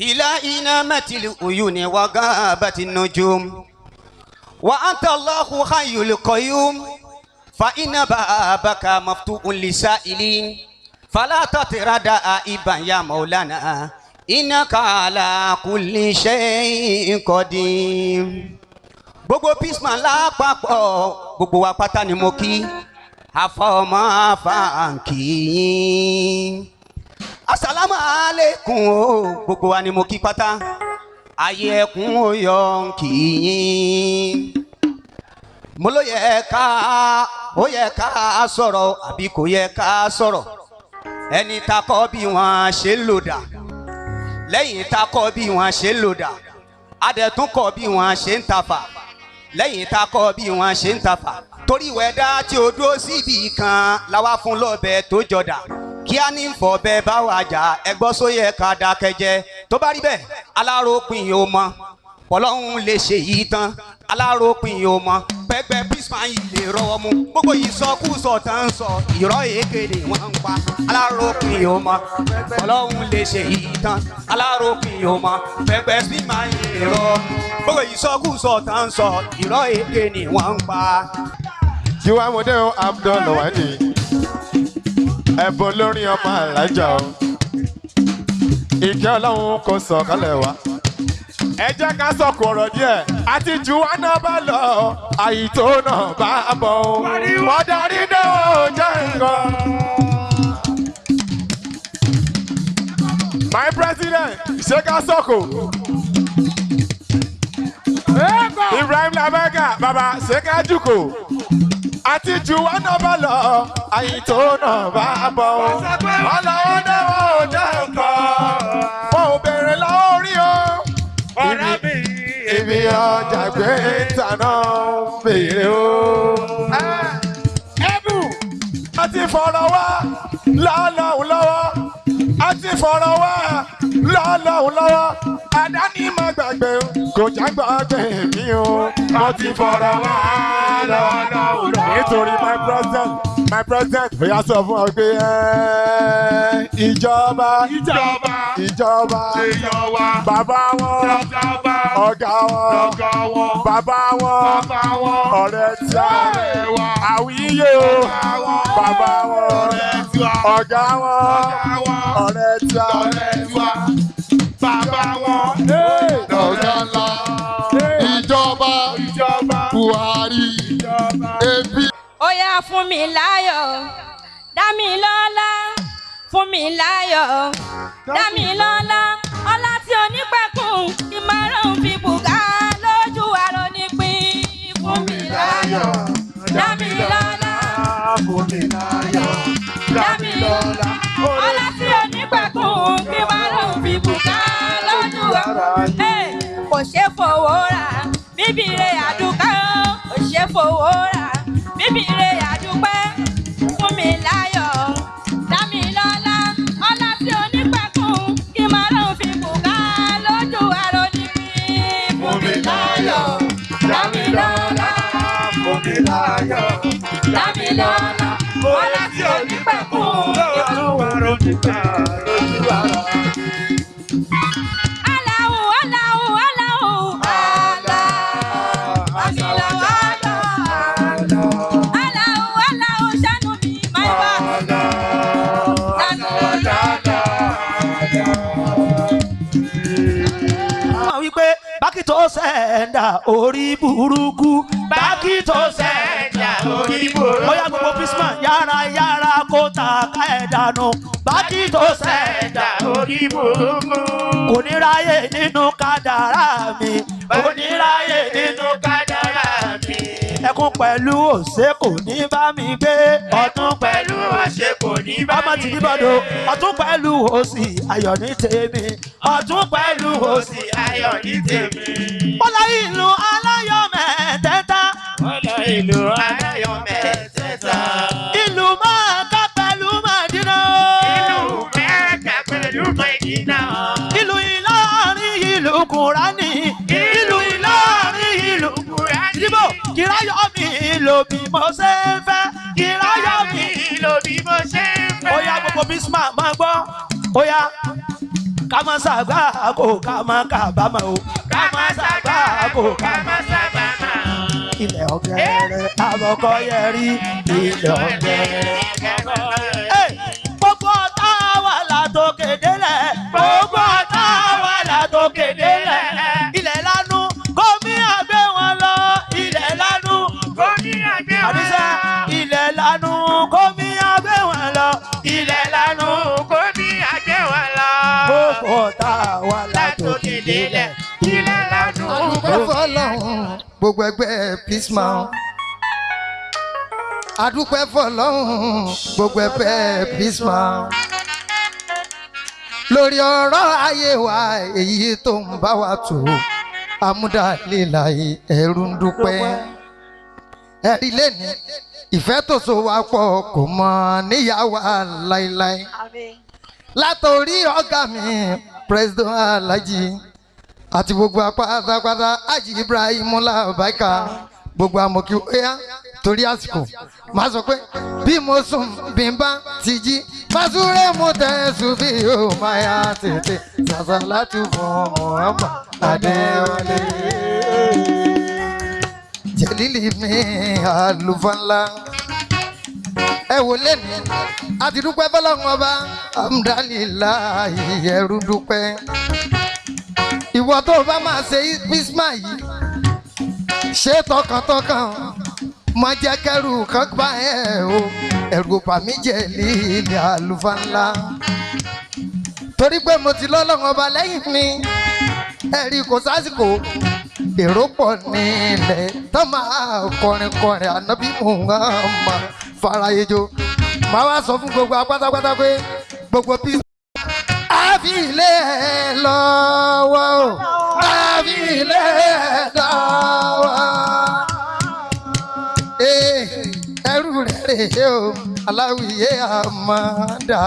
إلى إنامة العيون وغابت النجوم وأنت الله حي القيوم فإن بابك مفتوح للسائلين فلا تطرد عائبا يا مولانا إنك على كل شيء قدير. Gbogbo Peaceman lápapọ̀ gbogbo wa pátá ni mo kí àfọmọ́ àfàǹkì yín. Asalaamu aleykum o gbogbo wa ni mo kí pátá ayé ẹkún oyọ kì í yín. Mo ló yẹ ká ó yẹ ká sọ̀rọ̀ àbí kò yẹ ká sọ̀rọ̀ ẹni ta kọ́ bí wọ́n ṣe ń lò dà lẹ́yìn ta kọ́ bí wọ́n ṣe ń lò dà adẹ̀tún kọ́ bí wọ́n ṣe ń tafà lẹ́yìn ta kọ́ bí wọ́n ṣe ń tafà torí ìwẹ̀dá tí o dúró síbi kan làwa fún lọ́bẹ̀ tó jọdà kí á ní fọ̀bẹ bá wà jà ẹgbọ́ sóyè ká dákẹ́jẹ́ tó bá rí bẹ́ẹ̀ aláròpin yóò mọ ọlọ́run lè ṣe yìí tán Aláròpin yóò mọ pẹpẹ Pisman yìí lè rọwọ́ mú. Gbogbo ìsọkúsọ tá ń sọ ìrọ́ èké ni wọ́n ń pa. Aláròpin yóò mọ Ọlọ́run lè ṣe ìtàn. Aláròpin yóò mọ pẹpẹ Pisman yìí lè rọwọ́ mú. Gbogbo ìsọkúsọ tá ń sọ ìrọ́ èké ni wọ́n ń pa. Jíwá Mọdé o, Abdul Wadi. Ẹ̀bùn lórí ọmọ alájà o. Ìkẹ́ Ọlọ́run kò sọ̀kalẹ̀ wá. Ẹ jẹ́ ká sọ̀kò ọ̀rọ̀ díẹ̀. Àti jù wá náà bá lọ, àìtó náà bá bọ̀ o. Wọ́n darí dé o, jẹ́ nǹkan. My president, ṣé ká sọ̀kò? Ibrahim Labega, bàbá ṣé ká jùkò? Àti jù wá náà bá lọ, àìtó náà bá bọ̀ o. Wọ́n lọ́wọ́ náà ò jẹ́ nǹkan. Wọ́n ò béèrè lọ́wọ́ orí o. Ibi ọjà gbé tàná béèrè o. Ẹ̀bù a ti fọ̀rọ̀ wá lọ́lọ́hùn lọ́wọ́. A ti fọ̀rọ̀ wá lọ́lọ́hùn lọ́wọ́. Àdáni má gbàgbé o, kò já gbàgbé mi o. Mo ti fọ̀rọ̀ wá lọ́lọ́hùn lọ́wọ́. Nítorí my president bóyá sọ fún ọ pé ìjọba ìjọba bàbá wọn ọ̀gá wọn bàbá wọn ọ̀rẹ́ tí a àwíyé o bàbá wọn ọ̀gá wọn ọ̀rẹ́ tí a bàbá wọn ọ̀gá ńlá ìjọba Buhari ebi. Ó yá fún mi láyọ̀, dá mi lọ́lá, fún mi láyọ̀, dá mi lọ́lá, ọlá tí onípẹ̀kun ìmọ̀ràn fi bùkà lójú àrò nípìn. Fún mi láyọ̀, dá mi lọ́lá, fún mi láyọ̀, dá mi lọ́lá, ọlá tí onípẹ̀kun ìmọ̀ràn fi bùkà lójú àrò. Kò ṣe fowó rà, bíbí rẹ̀ àdúgbò, kò ṣe fowó rà. Bíbí rẹ̀ àdúpẹ́, fún mi láyọ̀, dá mi lọ́lá, ọlá tí onípẹ̀kun kí máa lóun fi bùkà lójú àrò níbí. Fún mi láyọ̀, dá mi lọ́lá, fún mi láyọ̀, dá mi lọ́lá, ọlá tí onípẹ̀kun lójú àrò níbí. Aláwù, aláwù, aláwù, àlá, àṣìlá. Bákì tó sẹ́ńdà orí burúkú. Bákì tó sẹ́ńdà orí burúkú. Bóyá gbogbo Pisman yára yára kó ta ká ẹ̀ dànù. Bákì tó sẹ́ńdà orí burúkú. Kò ní ráyè nínú kádàrá mi. Kò ní ráyè nínú kádàrá mi. Ẹkún pẹ̀lú òṣè kò ní bá mi gbé. Ọdún pẹ̀lú òṣè kò ní bá mi gbé. Ọmọ tìbí bọ́dọ̀ ọdún pẹ̀lú òṣì ayọ̀ ní tèmi. Ọdún pẹ̀lú òṣì ayọ̀ ní tèmi. Bọ́lá ìlú aláyọ̀ mẹ́tẹ́ẹ̀ta. Bọ́lá ìlú aláyọ̀ mẹ́tẹ́ẹ̀ta. Ìlú Mákà pẹ̀lú Màdínà. Ìlú Mákà pẹ̀lú Màdínà. Ìlú Ìlọrin ìlú Kùránì. Ìlú Ìlọrin ìlú Kùránì. Ìdìbò kìráyọ̀ mi lò bí mo ṣe ń fẹ́. Kìráyọ̀ mi lò bí mo ṣe ń fẹ́. Ó yá gbogbo Pisman máa gbọ́. Ó yá ká má ṣàgbá kó ká má kábàámọ̀ o. Ká má ṣàgbá kó ká má ṣàbàámọ̀. Ilẹ̀ ọ̀gẹ̀rẹ̀ àbọ̀kọ́ yẹrí. Ilẹ̀ ọ̀gẹ̀rẹ̀. Gbogbo ọ̀tá wà látòkè délẹ̀. Gbogbo ọ̀tá wà látòkè délẹ̀. Ilẹ̀ lanu gómi àgbẹ̀ wọn lọ. Ilẹ̀ lanu gómi àgbẹ̀ wọn lọ. Àdìsẹ́ ilẹ̀ lanu gómi àgbẹ̀ wọn lọ. Ilẹ̀ lanu gómi àgbẹ̀ wọn lọ. Gbogbo ọ̀tá wà látòkè délẹ̀. Ilẹ̀ lanu. Adúpẹ́ fọlọ́hún gbogbo ẹgbẹ́ Pisman. Adúpẹ́ fọlọ́hún gbogbo ẹgbẹ́ Pisman. Lórí ọ̀rọ̀ ayé wa èyí tó ń bá wa tò amúdàlélàyé ẹ̀rù ń dúpẹ́. Ẹ̀rí lẹ́ni ìfẹ́ tó so wa pọ̀ kò mọ níyàwó láéláé. Látòrí ọ̀gá mi President Alhaji Àti gbogbo apátápátá Haji Ibrahim Labaika gbogbo amòkí óyá torí àsìkò máa sọ pé bí mo sùn bí n bá ti jí Masure mu tẹ̀sùn bí o máa yá tètè sàṣàlátù fún Muhammad Adéwálé. Jẹ̀lílì mi àlùfáà ẹ wò lẹ́nu àti dúpẹ́ fọlọ́run ọba alhamdulillahi ẹrú dúpẹ́. Ìwọ tó o bá máa ṣe bísímà yìí ṣe tọkàntọkàn má jẹ́ kẹ́rù kan bá ẹ o ẹ̀rù bà mí jẹ̀lílì àlùfáà ńlá. Torí pé mo ti lọ́lọ́run ọba lẹ́yìn mi ẹ̀rí kò sásìkò èrò pọ̀ nílẹ̀ tó máa kọrin kọrin ànábì Muhammad farayejo. Màá wá sọ fún gbogbo apátápátá pé gbogbo bí. Àfi ilé ẹ lọ́wọ́ o, àfi ilé ẹ lọ́wọ́. Ẹrú rẹ̀ rèé o, aláwìyé àmọ́dá.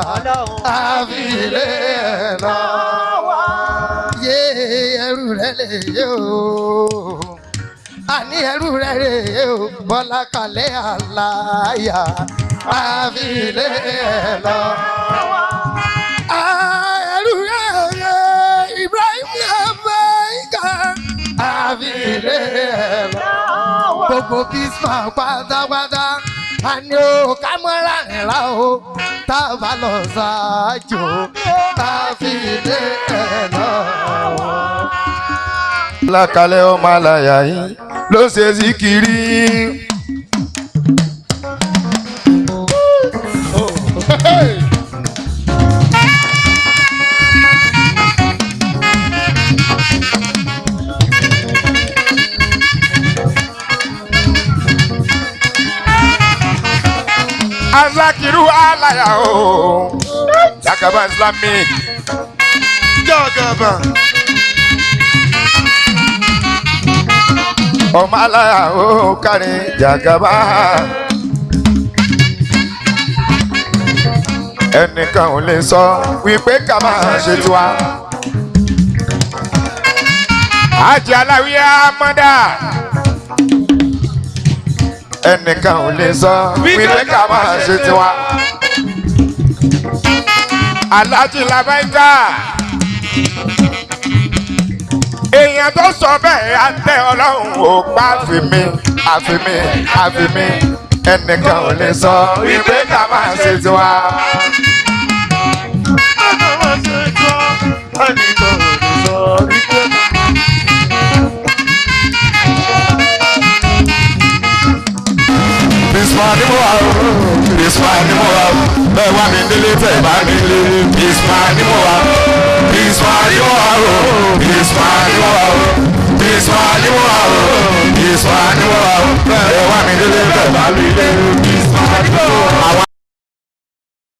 Àfi ilé ẹ lọ́wọ́. Yé ẹrú rẹ̀ rèé o, àní ẹrú rẹ̀ rèé o, Bọ́lá kalẹ̀ àlàyà. Àfi ilé ẹ lọ́wọ́. Ẹrú rẹ̀ rèé Ibrahim Labaika. Àfi ilé ẹ lọ́wọ́. Gbogbo bísímà pátápátá àní o ká mọ́ra nìlá o tá a bá lọ ṣáájú àfi ilé ẹ lọ́wọ́. Lákàlẹ̀ ọmọ aláya yìí ló ṣe síkiri. Azakiru alaya o, Jagaba Islamic, Jagaba. Ọmọ aláya o kárí Jagaba. Ẹnìkan ò lè sọ wípé ká máa ṣe tiwa. Àjẹ́ aláwíyá mọ́dà. Ẹnìkan ò lè sọ wípé ká máa ṣe tiwa. Aláàjì Labaika. Èèyàn tó sọ bẹ́ẹ̀ á tẹ Ọlọ́run ò pa àfìmí àfìmí àfìmí. Ẹnìkan ò lè sọ wípé ká máa ṣe tiwa. Ẹnìkan ò lè sọ wípé. Bísímà ni mo wà o, bísímà ni mo wà o, bẹ́ẹ̀ wá mi délé tẹ̀ bá mi lé. Bísímà ni mo wà o, bísímà ni mo wà o, bísímà ni mo wà o, bísímà ni mo wà o, bísímà ni mo wà o, bẹ́ẹ̀ wá mi délé tẹ̀ bá mi lé. Bísímà ni mo wà o.